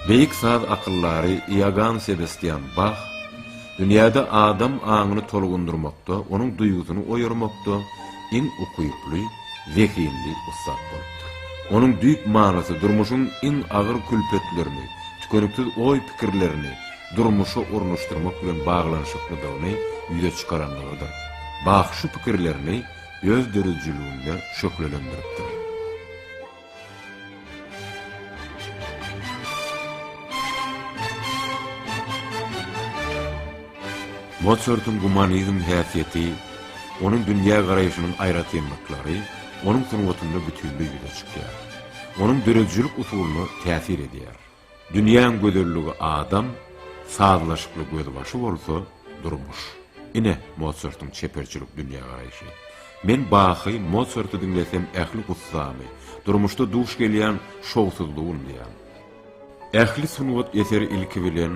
Beýik saz akyldary Iogann Sebastýan Bah dünýäde adam aňyny tolgundyrmakda, onuň duýgusyny oýarmakda iň ukyply, zehinli ussat bolupdyr. Onuň düýp manysy durmuşyň iň agyr külpetlerini, tükeniksiz oý-pikirlerini durmuşa ornaşdyrmak bilen baglanyşyklydygyny ýüze çykaranlygydyr. Bah şu pikirlerini öz döredijiliginde şöhlelendiripdir. Mosartyň gumanizm häsiýeti, onuň dünýägaraýşynyň aýratynlyklary onuň sungatynda bütinleý ýüze çykýar. Onuň döredijilik usulyna täsir edýär. Dünýäň gözelligi adam. Sazlaşykly gözbaşy bolsa durmuş. Ine, Mosartyň çeperçilik dünýägaraýşy. Men Bahy, Mosarty diňlesem ähli gussamy, durmuşda duş gelýän şowsuzlygy unudýan. Ähli sungat eseri ilki bilen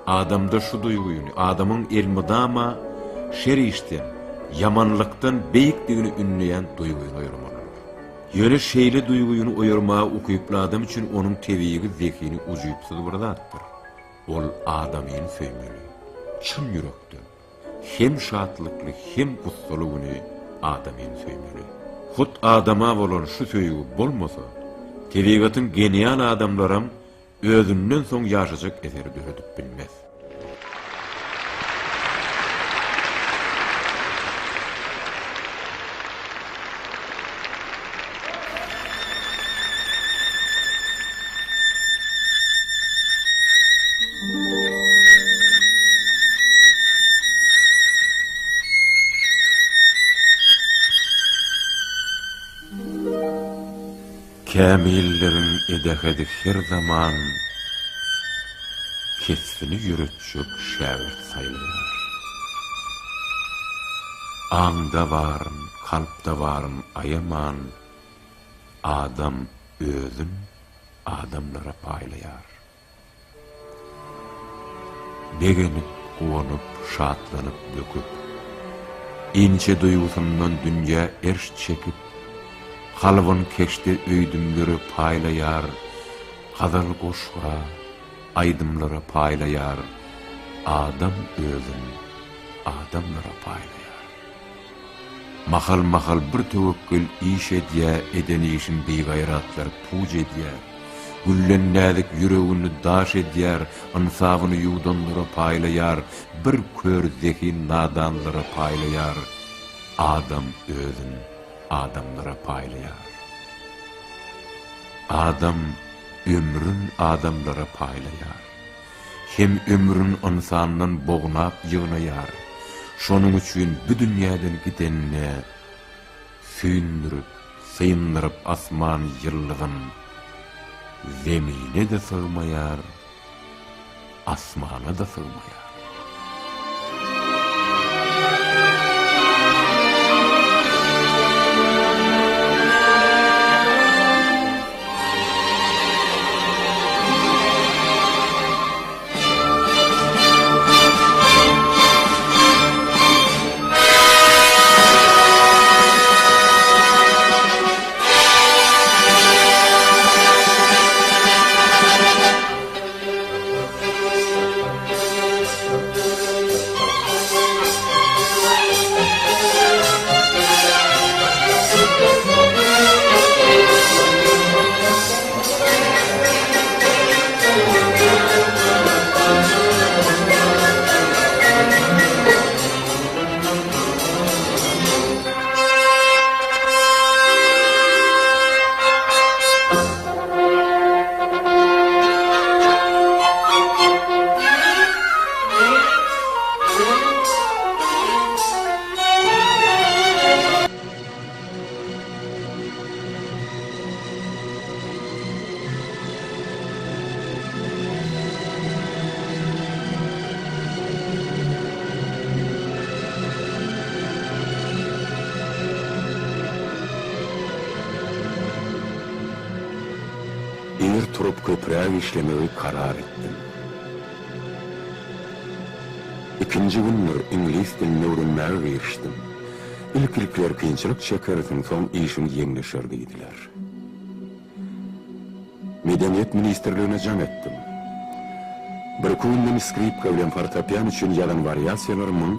adamda şu duýgyny, adamyň elmydama şer işden, ýamanlykdan beýikdigini ündeýän duýgyny oýarmalydyr. Ýöne şeýle duýgyny oýarmaga ukyply adam üçin onuň tebigy zehini ujypsyz bir zatdyr. Ol adamyny söýmeli. Çyn ýürekden. Hem şatlykly, hem gussaly güni adamyny söýmeli. Hut adama bolan şu söýgi bolmasa, tebigatyň genial adamlaram özünden soň ýaşajak eseri döredip bilmez. Kämilleriň edehedi her zaman kesbini ýöretjek şägirt saýlaýar. Aňda baryn, kalpda baryn aýaman, adam özün adamlara paýlaýar. Begenip, guwanyp, şatlanyp, böküp, inçe duýgusyndan dünýä erş çekip, kalbyn keşde öýdümlere paýlaýar, gazal goşga, aýdymlara paýlaýar, adam özün adamlara paýlaýar. Mahal-mahal bir töwekgel iş edýä, eden işin bigaýratlar puç edýär. Gülden näzik ýüregini daş edýär, ynsabyny ýuwdanlara paýlaýar, bir kör zehin nadanlara paýlaýar, adam özün adamlara paýlaýar. Adam ömrün adamlara paýlaýar. Hem ömrün ynsandan bognap ýygnaýar. Şonuň üçin bu dünýäden gidende süýndürip, syndyryp asman ýyldyzyn Zemine-de sygmaýar, asmana-da sygmaýar. Ir turup köpräk işlemegi karar etdim. Ikinji gündür iňlis dilini öwrenmäge girişdim. Ilk-ilkler kynçylyk çekersiň, soň işiň ýeňleşer diýdiler. Medeniýet ministrligine jaň etdim. Birki günden skripka bilen fortepian üçin ýazan wariasiýalarymyň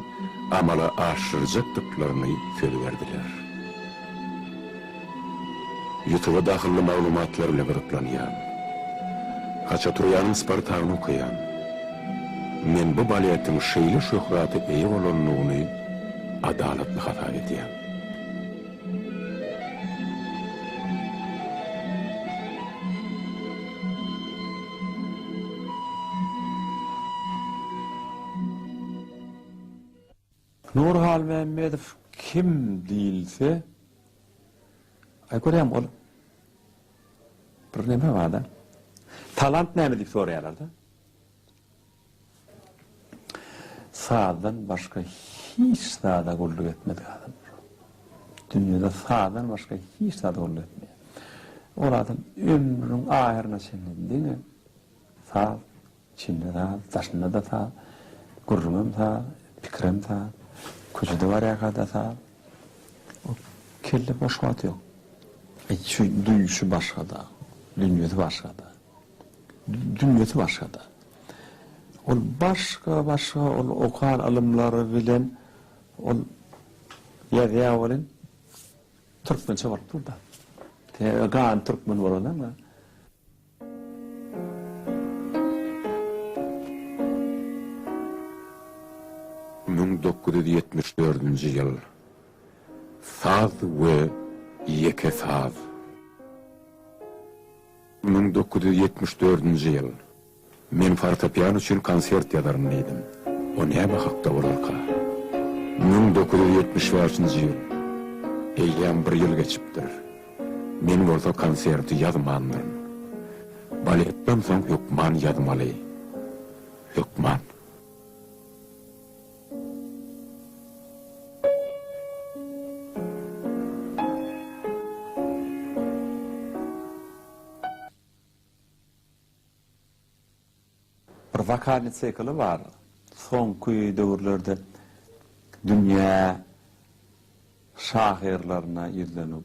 amala aşyrjakdyklaryny söz berdiler. Ýutuba dahylly maglumatlar bilen gyzyklanýan. Haçaturýanyň Spartagyny okaýan. Men bu baletiň şeýle şöhrata eýe bolandygyny adalatly hasap edýän. Nury Halmämmedow kim diýilse, aý görýäň ol bir neme barda. Talant näme diýip soraýarlar-da. Sazdan başga hiç zada gulluk etmedik adam. Dünýede sazdan başga hiç zada gulluk etmeýär. Ol adam ömrüniň ahyryna çenli diňe saz, içinde saz, daşynda-da saz, gürrüňem saz, pikirem saz, köçede barýarka-da saz. O kelle boş wagty ýok. Şu duýuşy başga-da, dünýesi başga-da. Dünýesi başga-da. Ol başga-başga ol okan ylymlary bilen ol ýazýar welin türkmençe bolup dur-da. Sebäbi gany türkmen bolanam. 1974-nji ýyl. Saz we ýeke saz. 1974-nji ýyl. Men fortepiano üçin konsert ýazaryn diýdim. O näme hakda bolarka? 1975-nji ýyl. Eýýäm bir ýyl geçipdir. Men bolsa konserti ýazmandyryn. Baletden soň hökman ýazmaly. Hökman. Bir wokalnyý sikli bar. Soňky döwürlerde dünýä şahyrlaryna ýüzlenip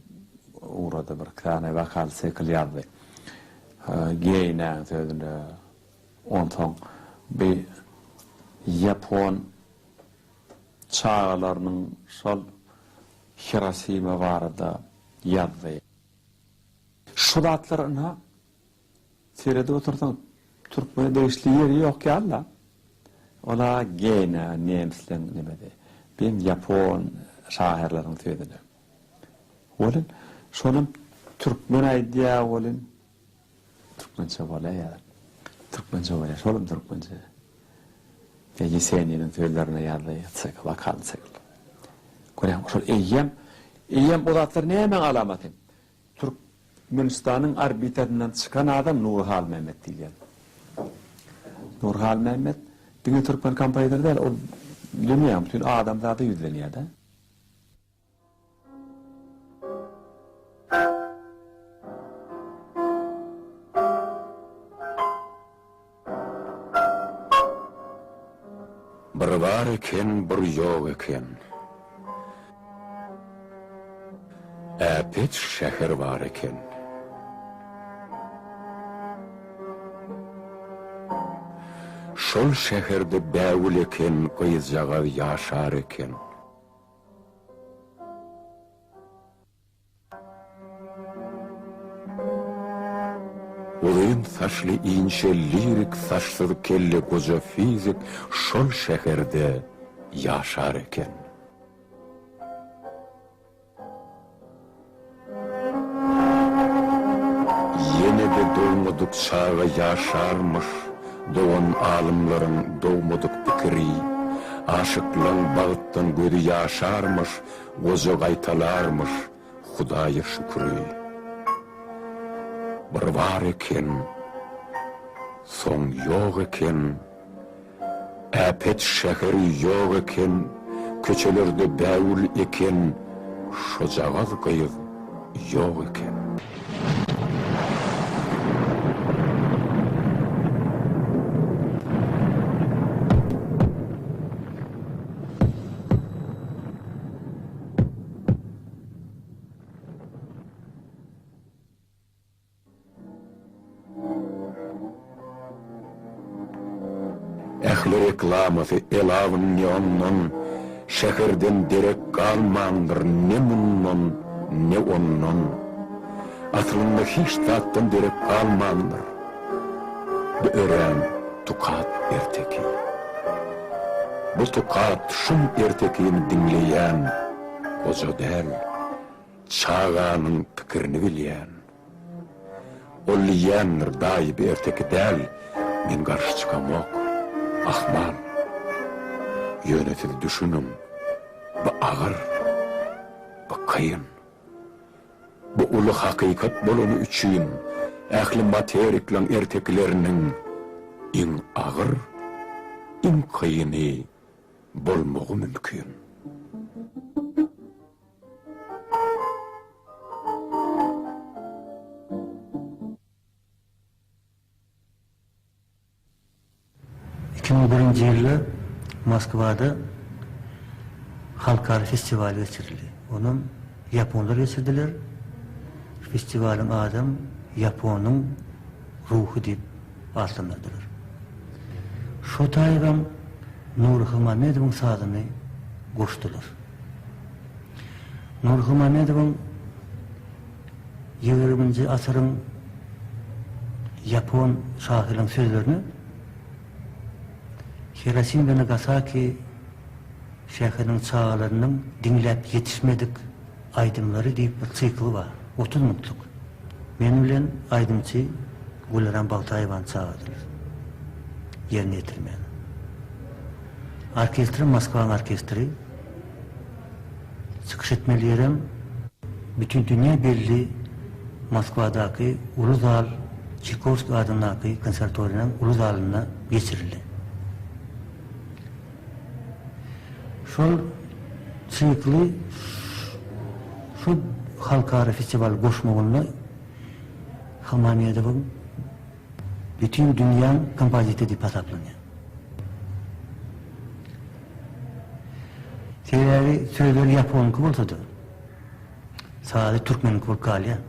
ugrady. Bir sany wokal sikl ýazdy. Geýnäň sözüne. Onsoň bi ýapon çagalarynyň şol Hirosima barada ýazdy. Şu zatlar ynha seredip otursaň türkmene degişli ýeri ýok ýaly-da. Ol-a Geýne nemsleň nemesi. Bem ýapon şahyrlaryň sözüne. Welin şonam türkmen aýdýa welin türkmençe bolýa ýa. Türkmençe bolýa şolam türkmençe. Ýeseniniň sözlerine ýazdy sikl wokal sikl. Görýäňmi şol eýýäm eýýäm o zatlar nämäň alamaty? Türkmenistanyň orbitasyndan çykan adam Nury Halmämmet diýilýär. Nury Halmämmet diňe türkmen kompozitory däl, ol dünýäň bütin adamzada ýüzlenýär-de. Bir bar eken, bir ýok eken. Äpet şäher bar eken. Şol şäherde bägül eken gyzjagaz ýaşar eken. Uzyn saçly inçe lirik saçsyz kelle goja fizik şol şäherde ýaşar eken. Ýene-de dogmadyk çaga ýaşarmyş, Dogan alymlaryň dogmadyk pikiri. Aşyklaň bagtdan gözi ýaşarmyş, Goja gaýtalarmyş Hudaýa şüküri. Bir bar eken, soň ýok eken. Äpet şäher ýok eken, köçelerde bägül eken, şojagaz gyz ýok eken. Ähli reklamasy elawyn neondan, Şäherden derek galmandyr ne mundan, ne ondan. Aslynda hiç zatdan derek galmandyr. Bu örän tukat erteki. Bu tukat şum ertekini diňleýän goja däl. Çaganyň pikirini bilýän. Ol diýýändir, daýy bu erteki däl, men garşy çykamok. Ahmal. Ýöne siz düşüniň, bu agyr, bu kyn. Bu uly hakykat bolany üçin ähli materiklaň ertekileriniň iň agyr, iň kyny. Bolmagy mümkin. 2001-nji ýylda Moskwada halkara festiwal geçirildi. Onam ýaponlar geçirdiler. Festiwalyň adam Ýaponyň ruhy diýip atlandyrdylar. Şo taýybam Nury Hylmamedowyň sazyny goşdular. Nury Hylmamedowyň ýigriminji asyryň ýapon şahyrynyň sözlerini Hirosim we Nagasaki şäheriniň çagalarynyň diňläp ýetişmedik aýdymlary diýip bir sikli bar, 30 minutlyk. Men bilen aýdymçy Güleren Bagtaýewany çagyrdylar ýerine ýetirmäge. Orkestrem Moskwaň orkestri. Çykyş etmeli ýerem bütin dünýä belli Moskwadaky uly zal Çaýkowskiý adyndaky konserwatoriýanyň uly zalynda geçirildi. Şol sikli şu halkara festiwal goşmagynda Halmamedowyň bütin dünýäň kompozitory diýip hasaplanýar. Sebäbi sözleri ýaponyňky bolsa-da, sazy türkmeniňki bolup galýar.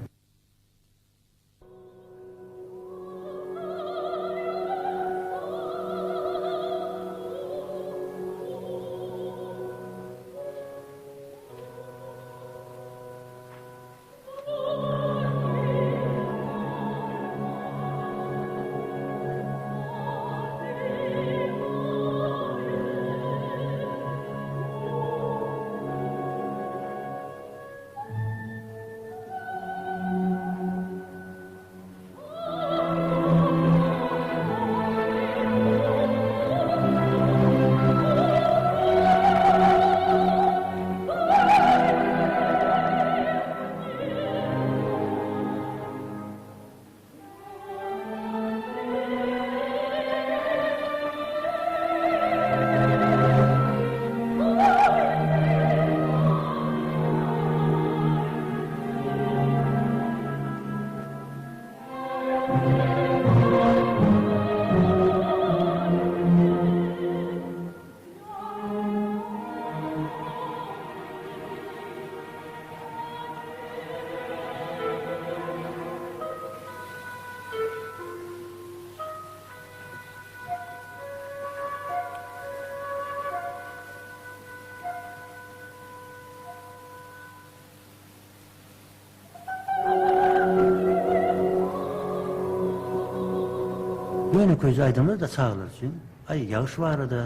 Ýönekeýje aýdymlar-da çagalar üçin. Aý, ýagyş barada,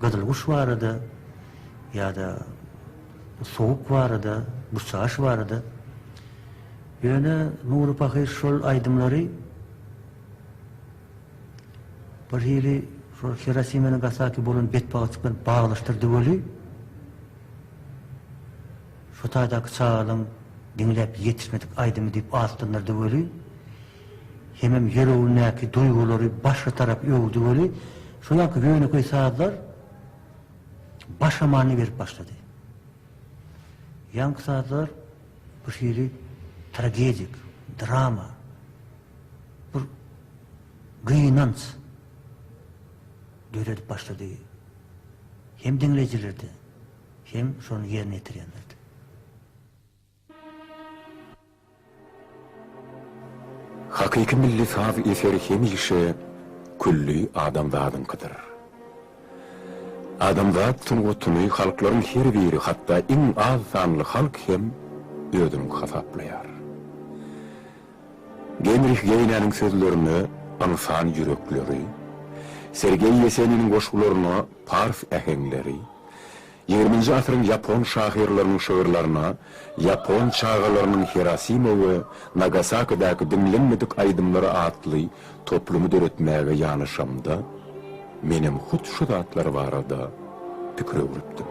gyzyl guş barada ýa-da sowuk barada, buşçaş barada. Ýöne Nury pahyr şol aýdymlary bir hili şol Hirosima Nagasaki bolan betbagtçylyk bilen baglaşdyrdy weli, Şu taýdaky çagalaň diňläp ýetişmedik aýdymy diýip atlandyrdy weli, hemem ýüregindäki duýgulary başga tarap öwürdi weli, şo ýanky ýönekeý sazlar başga many berip başlady. Ýaňky sazlar bir hili tragedik, drama, bir gynanç döredip başlady hem diňleýjilerde. Hem şony ýerine ýetirýänlerdi. Hakyky milli saz eseri hemişe külli adamzadyňkydyr. Adamzat sungatyny halklaryň her biri, hatda iň az sanly halk hem özüniňki hasaplaýar. Genrih Geýnäniň sözlerine ynsan ýürekleri, Sergeý Ýeseniniň goşgularyna pars äheňleri, Ýigriminji asyryň ýapon şahyrlarynyň şygyrlaryna ýapon çagalarynyň Hirosima we Nagasakidäki diňlenmedik aýdymlary atly toplumy döretmäge ýanaşamda, menem hut şu zatlar barada pikir öwrüpdim.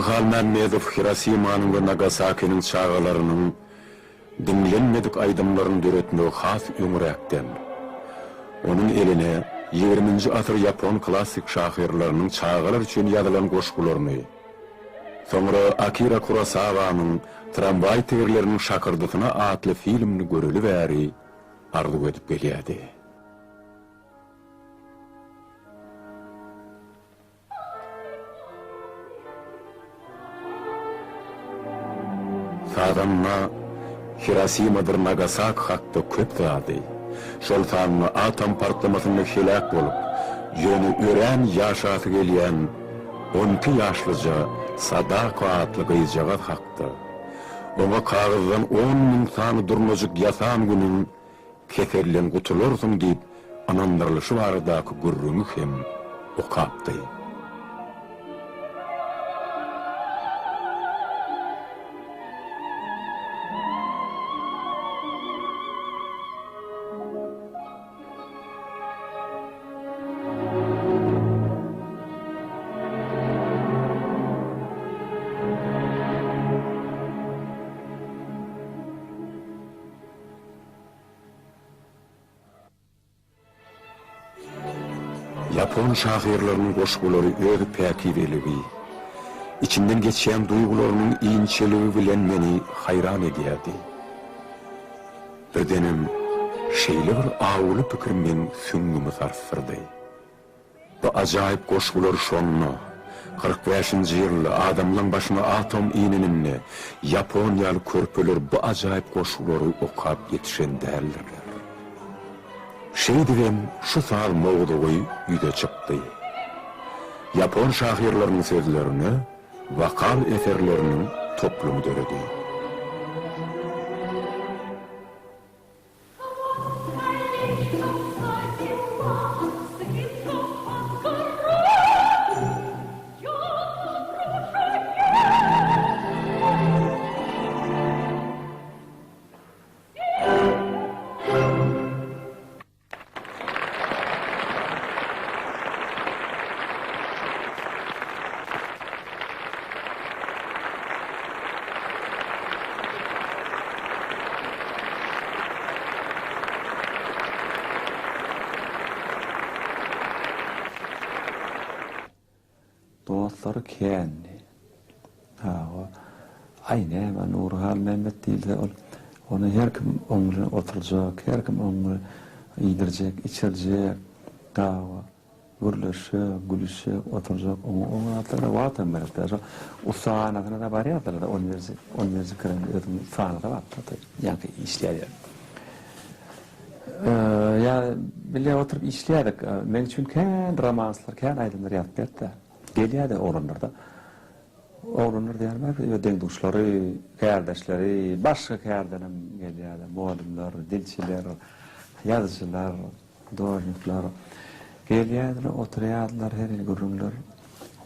Halmämmedow Hirosimanyň we Nagasakiniň çagalarynyň diňlenmedik aýdymlaryny döretmegi has öňräkden, onuň eline ýigriminji asyr ýapon klassyk şahyrlarynyň çagalar üçin ýazylan goşgularyny, soňra Akira Kurosawanyň Tramwaý tigirleriniň şakyrdysyna atly filmini göreli bäri arzuw edip gelýärdi. Sazanda Hirosimadyr Nagasaki hakda köp zady, şol sanda atom partlamasynda heläk bolup, ýöne örän ýaşasy gelýän 12 ýaşlyja Sadako atly gyzjagaz hakda, oňa kagyzdan 10,000 sany durnajyk ýasan günüň Keselden gutularsyň diýip ynandyrylyşy baradaky gürrüňi hem okapdy. Ýapon şahyrlarynyň goşgulary öz päkizeligi, içinden geçýän duýgularynyň inçeligi bilen meni haýran edýärdi. Birdenem şeýle bir awuly pikir meň süňňümi sarsdyrdy. Bu ajaýyp goşgular şonda, 45-nji ýylda adamlaň başyna atom ineninde ýaponiýaly körpeler bu ajaýyp goşgulary okap ýetişen däldirler. Şeýdibem şu saz mowzugy ýüze çykdy. Ýapon şahyrlarynyň sözlerine wokal eserleriniň toplumy döredi. Dostlary kändi. Hawa. Aý näme Nury Halmämmet diýilse ol ony her kim oň bilen oturjak, her kim oň bilen iýdirjek, içirjek. Hawa. Gürleşjek, gülüşjek, oturjak, oňa o zatlara wagtam gerek däl. Şo ussahanasyna-da barýardylar-da, uniwersitetiniň özüniň ussahanasy bardy-da, ýaňky işleýän ýeri. Ýa bile oturyp işleýärdik. Meň üçin kän romanslar, kän aýdymlar ýazyp berdi-de. Gelýärdi oglanlar-da. Oglanlar diýýänim öz deň-duşlary, kärdeşleri, başga kärdenem gelýärdi. Mugallymlar, dilçiler, ýazyjylar. Hudožnikler gelýärdiler, oturýardylar, her hili gürrüňler.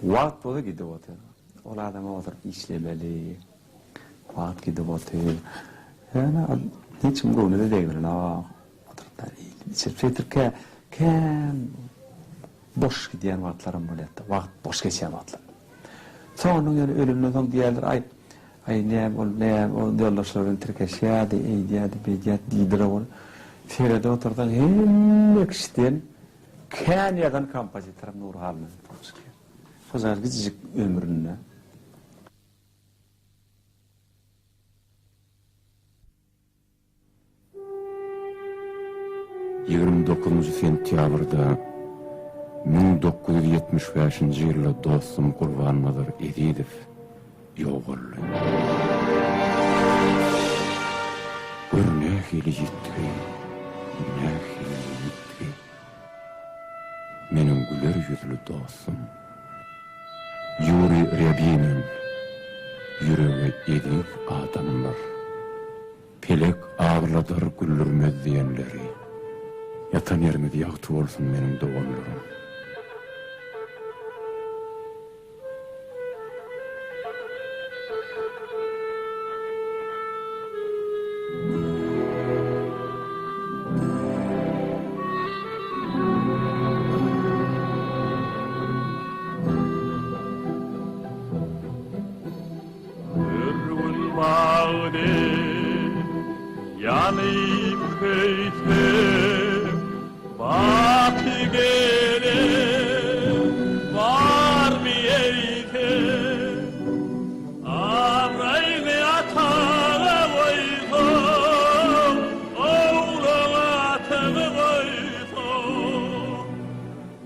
Wagt bolsa gidip otyr. Ol adama oturyp işlemeli. Wagt gidip otyr. Ýöne ol hiç kim göwnüne degrenok. Oturyp iýip içip şeýdip kä kän boş gidýän wagtlaram bolýardy. Wagt boş geçýän wagtlar. Soňundan ýöne ölenden soň diýýärler, aý, aý näme ol, näme ol ýoldaşlary bilen tirkeşýärdi, eýdýärdi, beýdýärdi diýdiler ol. Seredip otursaň hemme kişiden kän ýazan kompozitoram Nury Halmämmet bolup çykýar. Şojagaz kiçijik ömründe. 29 sentýabrda 1975-nji ýylda dostum Gurbannazar Ezizow ýogaldy. Gör nähili ýitgi, nähili ýitgi. Meniň güler ýüzli dostum. Ýuriý Rýabinin, Ýürege eziz adamlar. Pelek agladar güldürmez diýenleri. Ýatan ýeriňiz ýagty bolsun meniň doganlarym. deý Ýanyp köýsem, baky gelen barmy eýsem? Abraýyňy ataňa goýsaň, ogluňa ataňy goýsaň,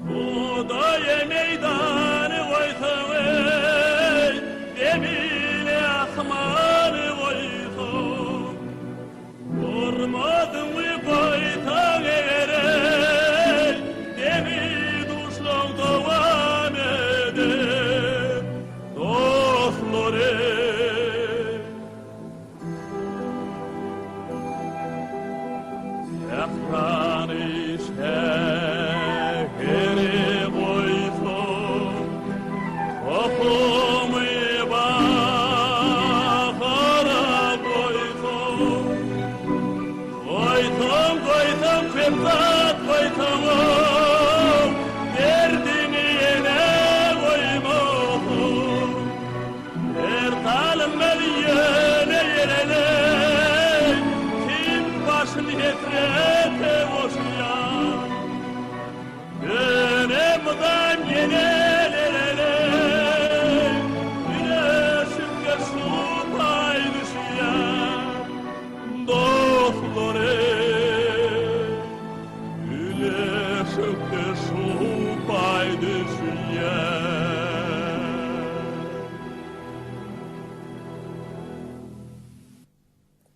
Hudaýa meýdany goýsaň eý, Zemini asmany goýsaň, Hormatyňy goýsaň eger eý, Demi duşlaň dowam eder, dostlar eý. Sährany şäheri goýsaň, Tohumy bahara goýsaň, Goýsaň, goýsaň, köp zat goýsaňam, Derdiňi ýene goýmasaň. Her salymda ýöne ýereleý, Kim başyn hesrete goşýar. Ýöne mydam ýene lereleý, Güneşimge şu paý düşýär. Dostlar eý, Güneşimge şu paý düşýär.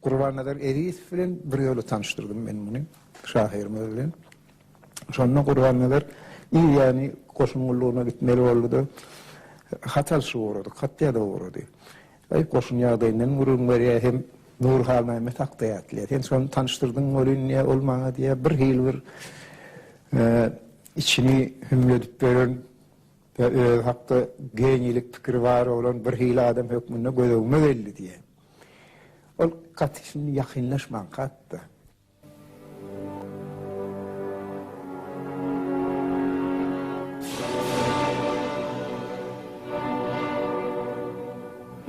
Gurbannazar Ezizow bilen bir ýola tanyşdyrdym men muny, şahyrymyz bilen. Şonda Gurbannazar ir ýany goşun gullugyna gitmeli boldy-da, hat alşyp ugradyk, hat ýazyp ugrady. Aý, goşun ýagdaýyndan gürrüň berýär hem Nury Halmämmet hakda ýatlaýar. Sen şony tanyşdyrdyň welin diýýär, ol maňa diýýär, birhili bir içini hümledip beren we özi hakda geniýlik pikiri bar bolan birhili adam hökmünde göz öňüme geldi diýýär. Ol gaty şindi ýakynlaşmanka hatda.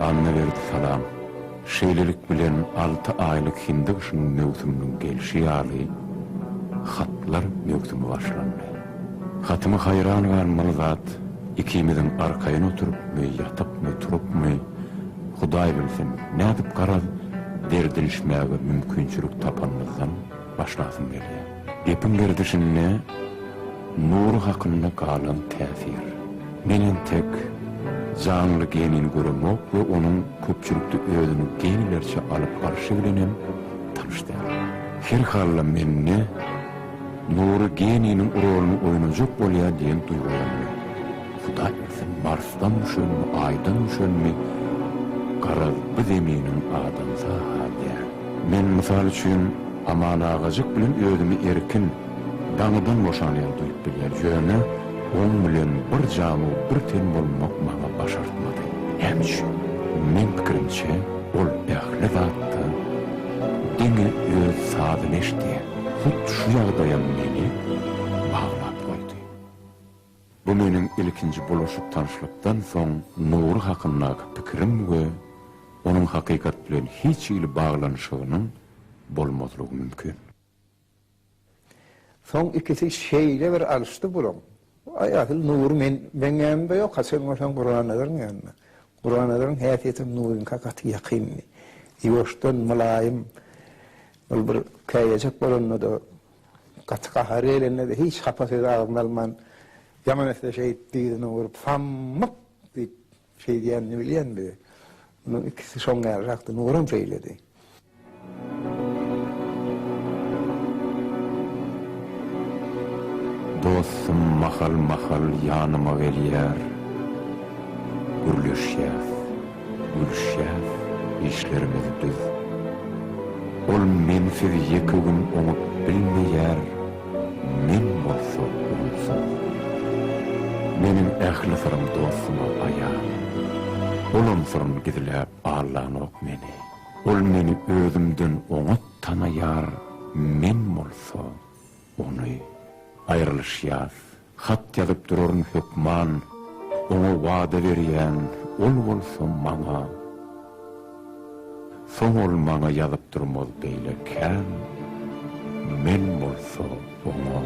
Annaberdi salam. Şeýlelik bilen alty aýlyk hindi gyşynyň möwsüminiň gelşi ýaly hatlar möwsümi başlandy. Hatymy haýran galmaly zat ikimiziň arkaýyn oturypmy, ýatypmy, turupmy, Hudaý bilsin, nädip garaz derdinişmäge mümkinçilik tapanymyzdan başlasym gelýär. Gepiň gerdişinde Nury hakynda galan täsir. Men entek janly genini göremok we onuň köpçülikde özüni genilerçe alyp barşy bilenem tanyş däl. Her halda mende Nury geniniň roluny oýnajak bolýar diýen duýgy oýandy. Hudaý bilsin, Marsdan düşenmi, Aýdan düşenmi, garaz, bu zeminiň adamsy-ha däl. Men, mysal üçin, Aman agajyk bilen özümi erkin, daňydan boşan ýaly duýup bilýän, ýöne oň bilen bir jan-u bir ten bolmak maňa başartmady. Näme üçin? Meň pikirimçe, ol ähli zatda diňe öz sazyny eşidýär. Hut şu ýagdaýam meni baglap goýdy. Bu meniň ilkinji bulaşyk tanyşlykdan soň Nury hakyndaky pikirim we onuň hakykat bilen hiç hili baglanyşygynyň bolmazlygy mümkin. Soň ikisi şeýle bir alyşdy bulaň. Aý asyl Nury men meň ýanymda ýok, haçan görseň Gurbannazaryň ýanynda. Gurbannazaryň häsiýetem Nuryňka gaty ýakyndy. Ýuwaşdan, mylaýym, ol bir käýejek bolanda-da, gaty gahary gelende-de hiç hapa sözi agzyna alman, ýaman etse şeýdip dyzyna urup, Sammyk! diýip şeýdýänini bilýän biz. Munuň ikisi şoň ýalyrakdy, Nuram şeýledi. Dostum mahal-mahal ýanyma gelýär. Gürleşýäs, gülüşýäs, işlerimiz düz. Ol mensiz ýeke gün oňup bilmeýär, men bolsa onsuz. Meniň ähli syrym dostuma aýan. Olam syryn gizläp aldanok meni. Ol meni özümden oňat tanaýar, men bolsa ony. Aýrylyşýas. Hat ýazyp duraryn hökman, oňa wada berýän, ol bolsa maňa. Soň ol maňa ýazyp durmaz beýle kän, men bolsa oňa.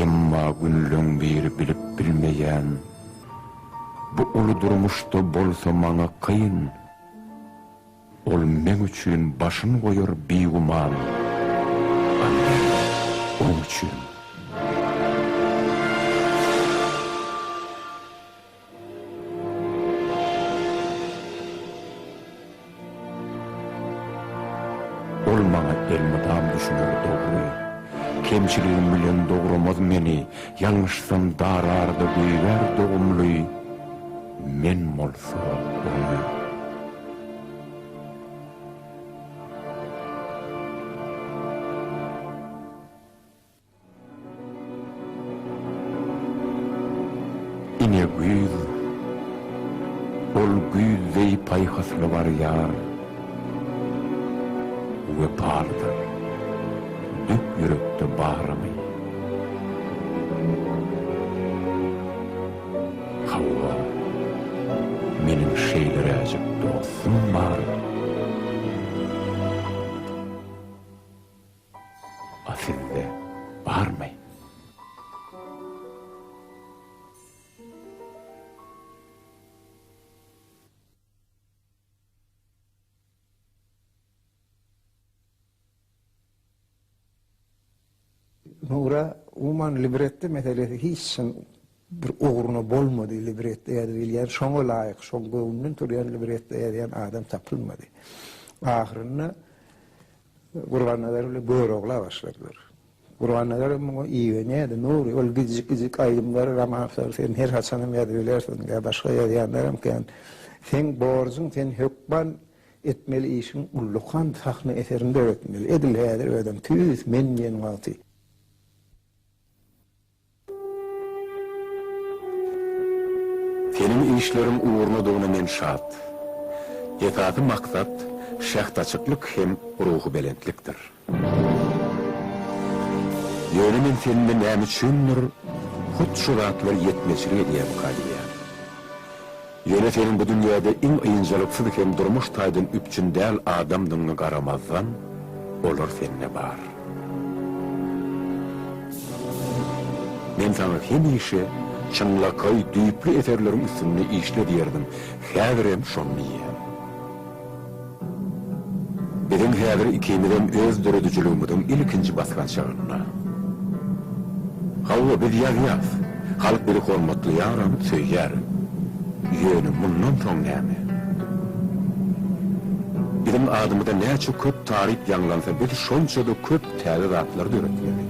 Emma günleň biri bilip bilmeýän, bu uly durmuşda bolsa maňa kyn. Ol meň üçin başyn goýar bigüman, a men oň üçin. Ol maňa elmydam düşüner dogry. Kemçiligim bilen dogramaz meni, Ýalňyşsam darar-da goýbär dogumly, Men bolsa ony. Ine güýz. Ol güýz deý paýhasly barýar. Wepalydyr. Dök ýürekde baryňy. Hawa, meniň şeýleräjik dostum bar. A sizde barmy? Nura, umuman libretto meselesi hiç çyn bir ugruna bolmady libretto ýazyp bilýän, şoňa laýyk, şoň göwnünden turýan libretto ýazýan adam tapylmady. Ahyrynda Gurbannazar bilen Görogla başladylar. Gurbannazar hem muňa igenýärdi, Nury, ol gijik-gijik aýdymlary, romanslary sen her haçanam ýazyp bilersiň, ýa başga ýazýanlaram kän. Seň borjuň, sen hökman etmeli işiň ullakan sahna eserini döretmeli. Edil häzir özem tüýs men diýen wagty. Seniň işleriň ugrunadygyna men şat. Esasy maksat şähdaçyklyk hem ruhubelentlikdir. Ýöne men sende näme üçindir hut şu zatlar ýetmezçilik edýärmika diýýän. Ýöne seniň bu dünýäde iň ynjalyksyz hem durmuş taýdan üpjün däl adamdygyňa garamazdan, olar sende bar. Men saňa hemişe çynlakaý, düýpli eserleriň üstünde işle diýerdim, häzirem şony diýýän. Biziň häzir ikimizem öz döredijiligimiziň ilkinji basgançagynda. Hawa, biz ýazýas. Halk bizi hormatlaýaram, söýýärem. Ýöne mundan soň näme? Biziň adymyza näçe köp taryp ýaňlansa, biz şonça-da köp täze zatlary döretmeli.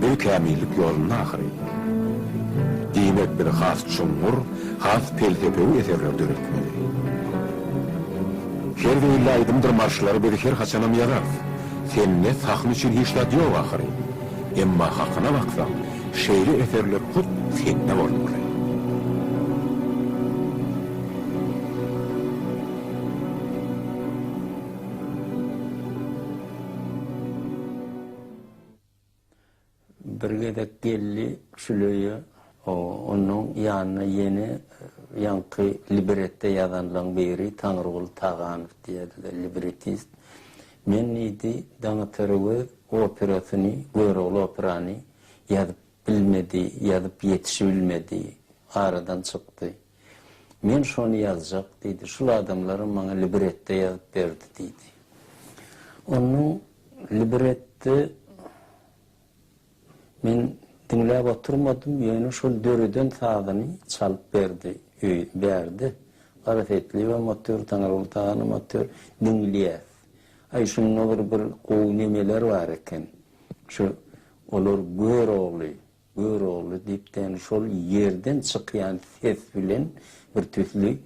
Biz kämillik ýolunda ahyry. Diýmek, biz has çuňňur, has pelsepewi eserleri döretmeli. Her zeýilli aýdymdyr marşlary biz her haçanam ýazarys. Sende sahna üçin hiç zat ýok ahyry. Emma hakyna baksaň, şeýle eserler hut sende bolmaly. Bir gezek geldi şul öýe, onuň ýanyna ýene ýaňky libretde ýazanlaň biri Taňryguly Taganow diýerdiler, libretist. Men diýdi, Daňatargöz operasyny, Görogly operany ýazyp bilmedi, ýazyp ýetişibilmedi, aradan çykdy. Men şony ýazjak diýdi, şul adamlaram maňa libretde ýazyp berdi diýdi. Onuň Libretdi men diňläp oturmadym, ýöne şol döreden sazyny çalyp berdi öý bärde. Gara Seýitliýewem otyr, Taňryguly Taganam otyr, diňleýäs. Aý şunda bir bir gowy nemeler bar eken. Şu olar Görogly Görogly diýipdäni şol ýerden çykýan ses bilen bir tüsli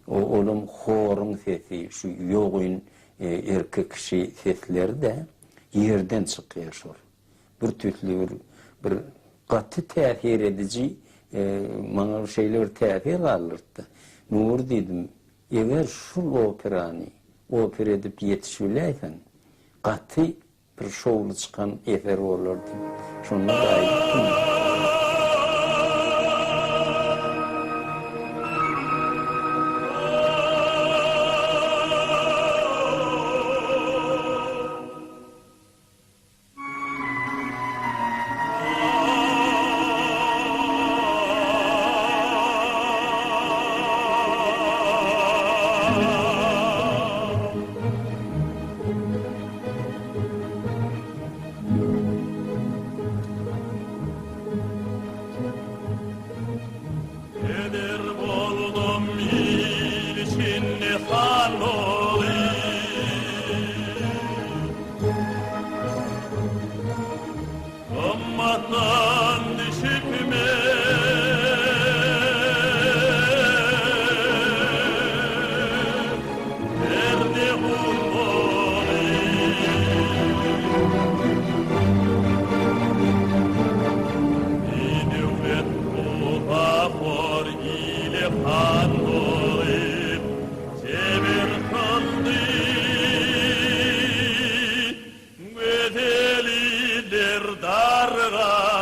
olam horuň sesi şu ýogyn erkek kişi sesleri-de ýerden çykýar şol. Bir tüsli bir bir gaty täsir ediji maňa şeýle bir täsir galdyrtdy. Nury diýdim, eger şul operany opera edip ýetişibiläýseň. Gaty bir şowly çykan eser bolar diýip, şonda-da aýdypdym. Heder boldum il içinde han olyp. Gymmatdan düşüp men Derde gul bolyp. Bidöwlet muzafar ile han bolyp, Jebir kyldy gözel iller dargady.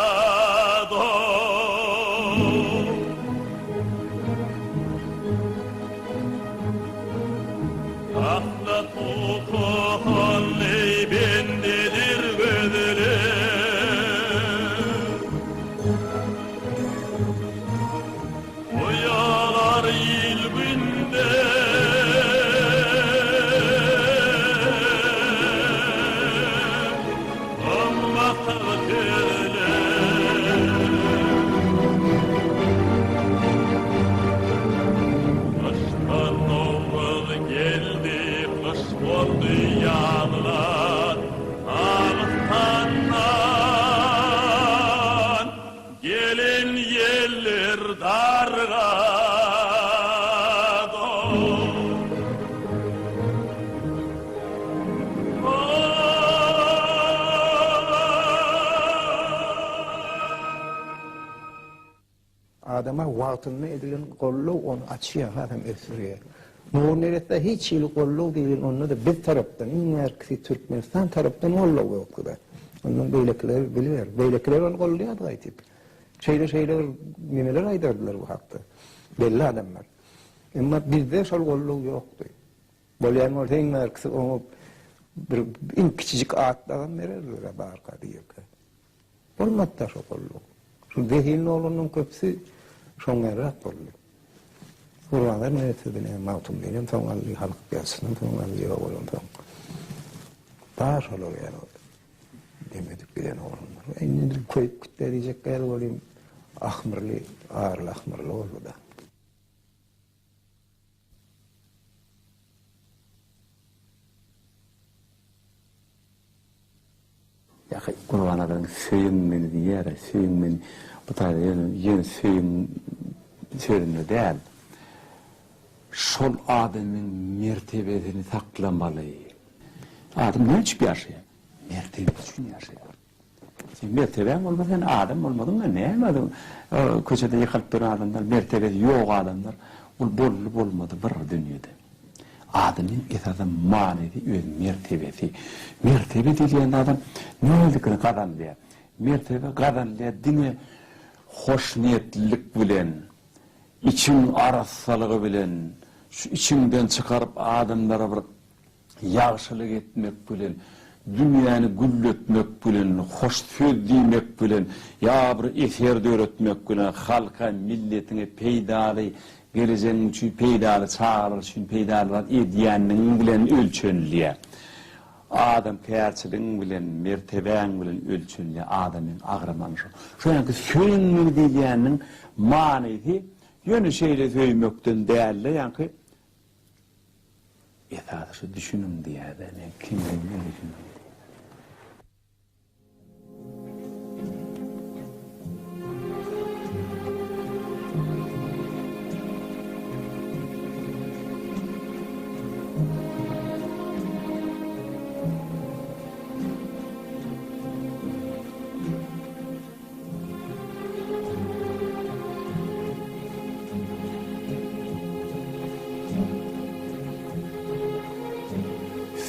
Gaflat ukusyn eý bendedir gözler. Oýalar il-günde. Gymmatsyz sözler. Gyşdan Nowruz geldi, gyş boldy ýazlar. Tabystandan Gelen ýeller dargady. Adama wagtynda edilen goldaw ony açýar, hasam ösdürýär. Nury neresse hiç hili goldaw diýlen onda-da biz tarapdan, iň bärkisi Türkmenistan tarapdan goldaw ýokdy-da. Ondan beýlekileri biliber. Beýlekiler ony goldaýardy gaýtyp. Şeýle-şeýle bir nemeler aýdardylar bu hakda. Belli adamlar. Emma bizde şol goldaw ýokdy. Bolýan bolsa iň bärkisi oňa bir iň kiçijik at dagam bererdiler barka diýerkä. Bolmady-da şo goldaw. Şu zehinli oglanlaryň köpüsi şoňňarak boldy. Gurbannazar Meretowdan hem Magtymgulyny soň aldy, Halk ýazyjysynam soň aldy, ýok bolansoň. Bar şolar ýaly demedik giden oglanlar. Indi indi köýüp gitdi diýjek ýaly welin ahmyrly, arly ahmyrly boldy-da. Ýa-ha Gurbanazaryň söýüň meni diýýär-ä, söýüň meni bu taýda ýöne ýöne söýüň sözünde däl. Şol adamyň mertebesini saklamaly. Adam näme üçin ýaşaýar? Mertebesi üçin ýaşaýar. Sen mertebäň bolmasa sen adam bolmadyň-a näme köçede ýykylyp duran adamlar mertebesi ýok adamlar ol boldy bolmady bir dünýede. Adamyň esasy manysy öz mertebesi. Mertebe diýilýän zadam nälikini gazanylýar. Mertebe gazanylýar diňe hoşniýetlilik bilen, içiň arassalygy bilen, şu içiňden çykaryp adamlara bir ýagşylyk etmek bilen, dünýäni gülletmek bilen, hoş söz diýmek bilen, ýa bir eser döretmek bilen halka, milletiňe peýdaly, gelejegiň üçin peýdaly, çagalar üçin peýdaly zat edýänligiň bilen ölçenilýär. Adamkärçiligiň bilen, mertebäň bilen ölçenilýär adamyň agramy şo. Şo ýanky söýüň meni diýilýäniniň manysy ýöne şeýle söýmekden däl-de, ýaňky Esasy şu düşüniň diýýärde men kimligime düşüniň diýýär.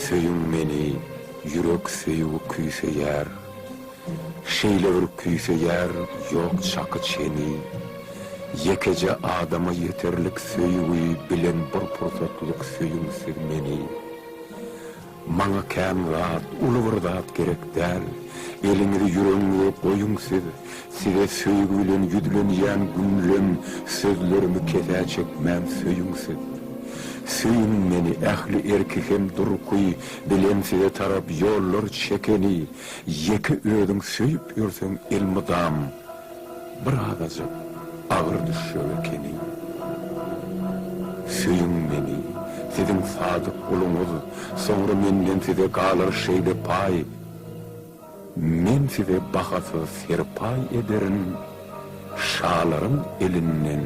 Söýüň meni. Ýürek söýgi küýseýär. Şeýle bir küýseýär, ýok çaky-çeni. Ýekeje adama ýeterlik söýgi bilen bir pursatlyk söýüň siz meni. Maňa kän zat, uly bir zat gerek däl. Eliňizi ýüregiňize goýuň siz. Size söýgi bilen ýüzlenýän günlem sözlerimi kesä çekmän söýüň siz. Söýüň meni ähli erki hem durky bilen size tarap ýollar çekeni ýeke özüň söýüp ýörseň elmydam bir azajyk agyr düşjek ekeni. Söýüň meni, siziň sadyk guluňyz, soňra menden size galar şeýle paý, Men size bahasyz serpaý ederin, şalaryň elinden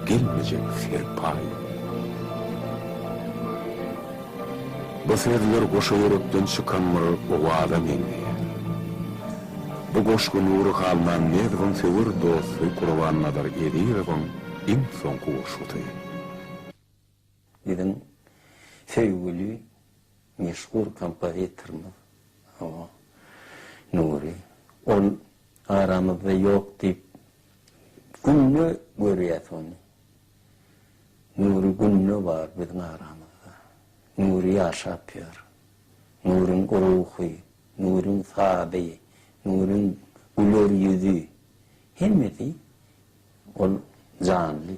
gelmejek serpaý. Bu sözler goşa ýürekden çykan bir owaza meňzeýär. Bu goşgy Nury Halmämmedowyň söwer dosty Gurbannazar Ezizowyň iň soňky goşgusy. Biziň söýgüli meşhur kompozitorymyz hawa, Nury. Ol aramyzda ýok diýip günde görýäs ony. Nury günde bar biziň aramyzda. Nury ýaşap ýör. Nuryň ruhy, Nuryň sazy, Nuryň güler ýüzi hemmesi ol janly.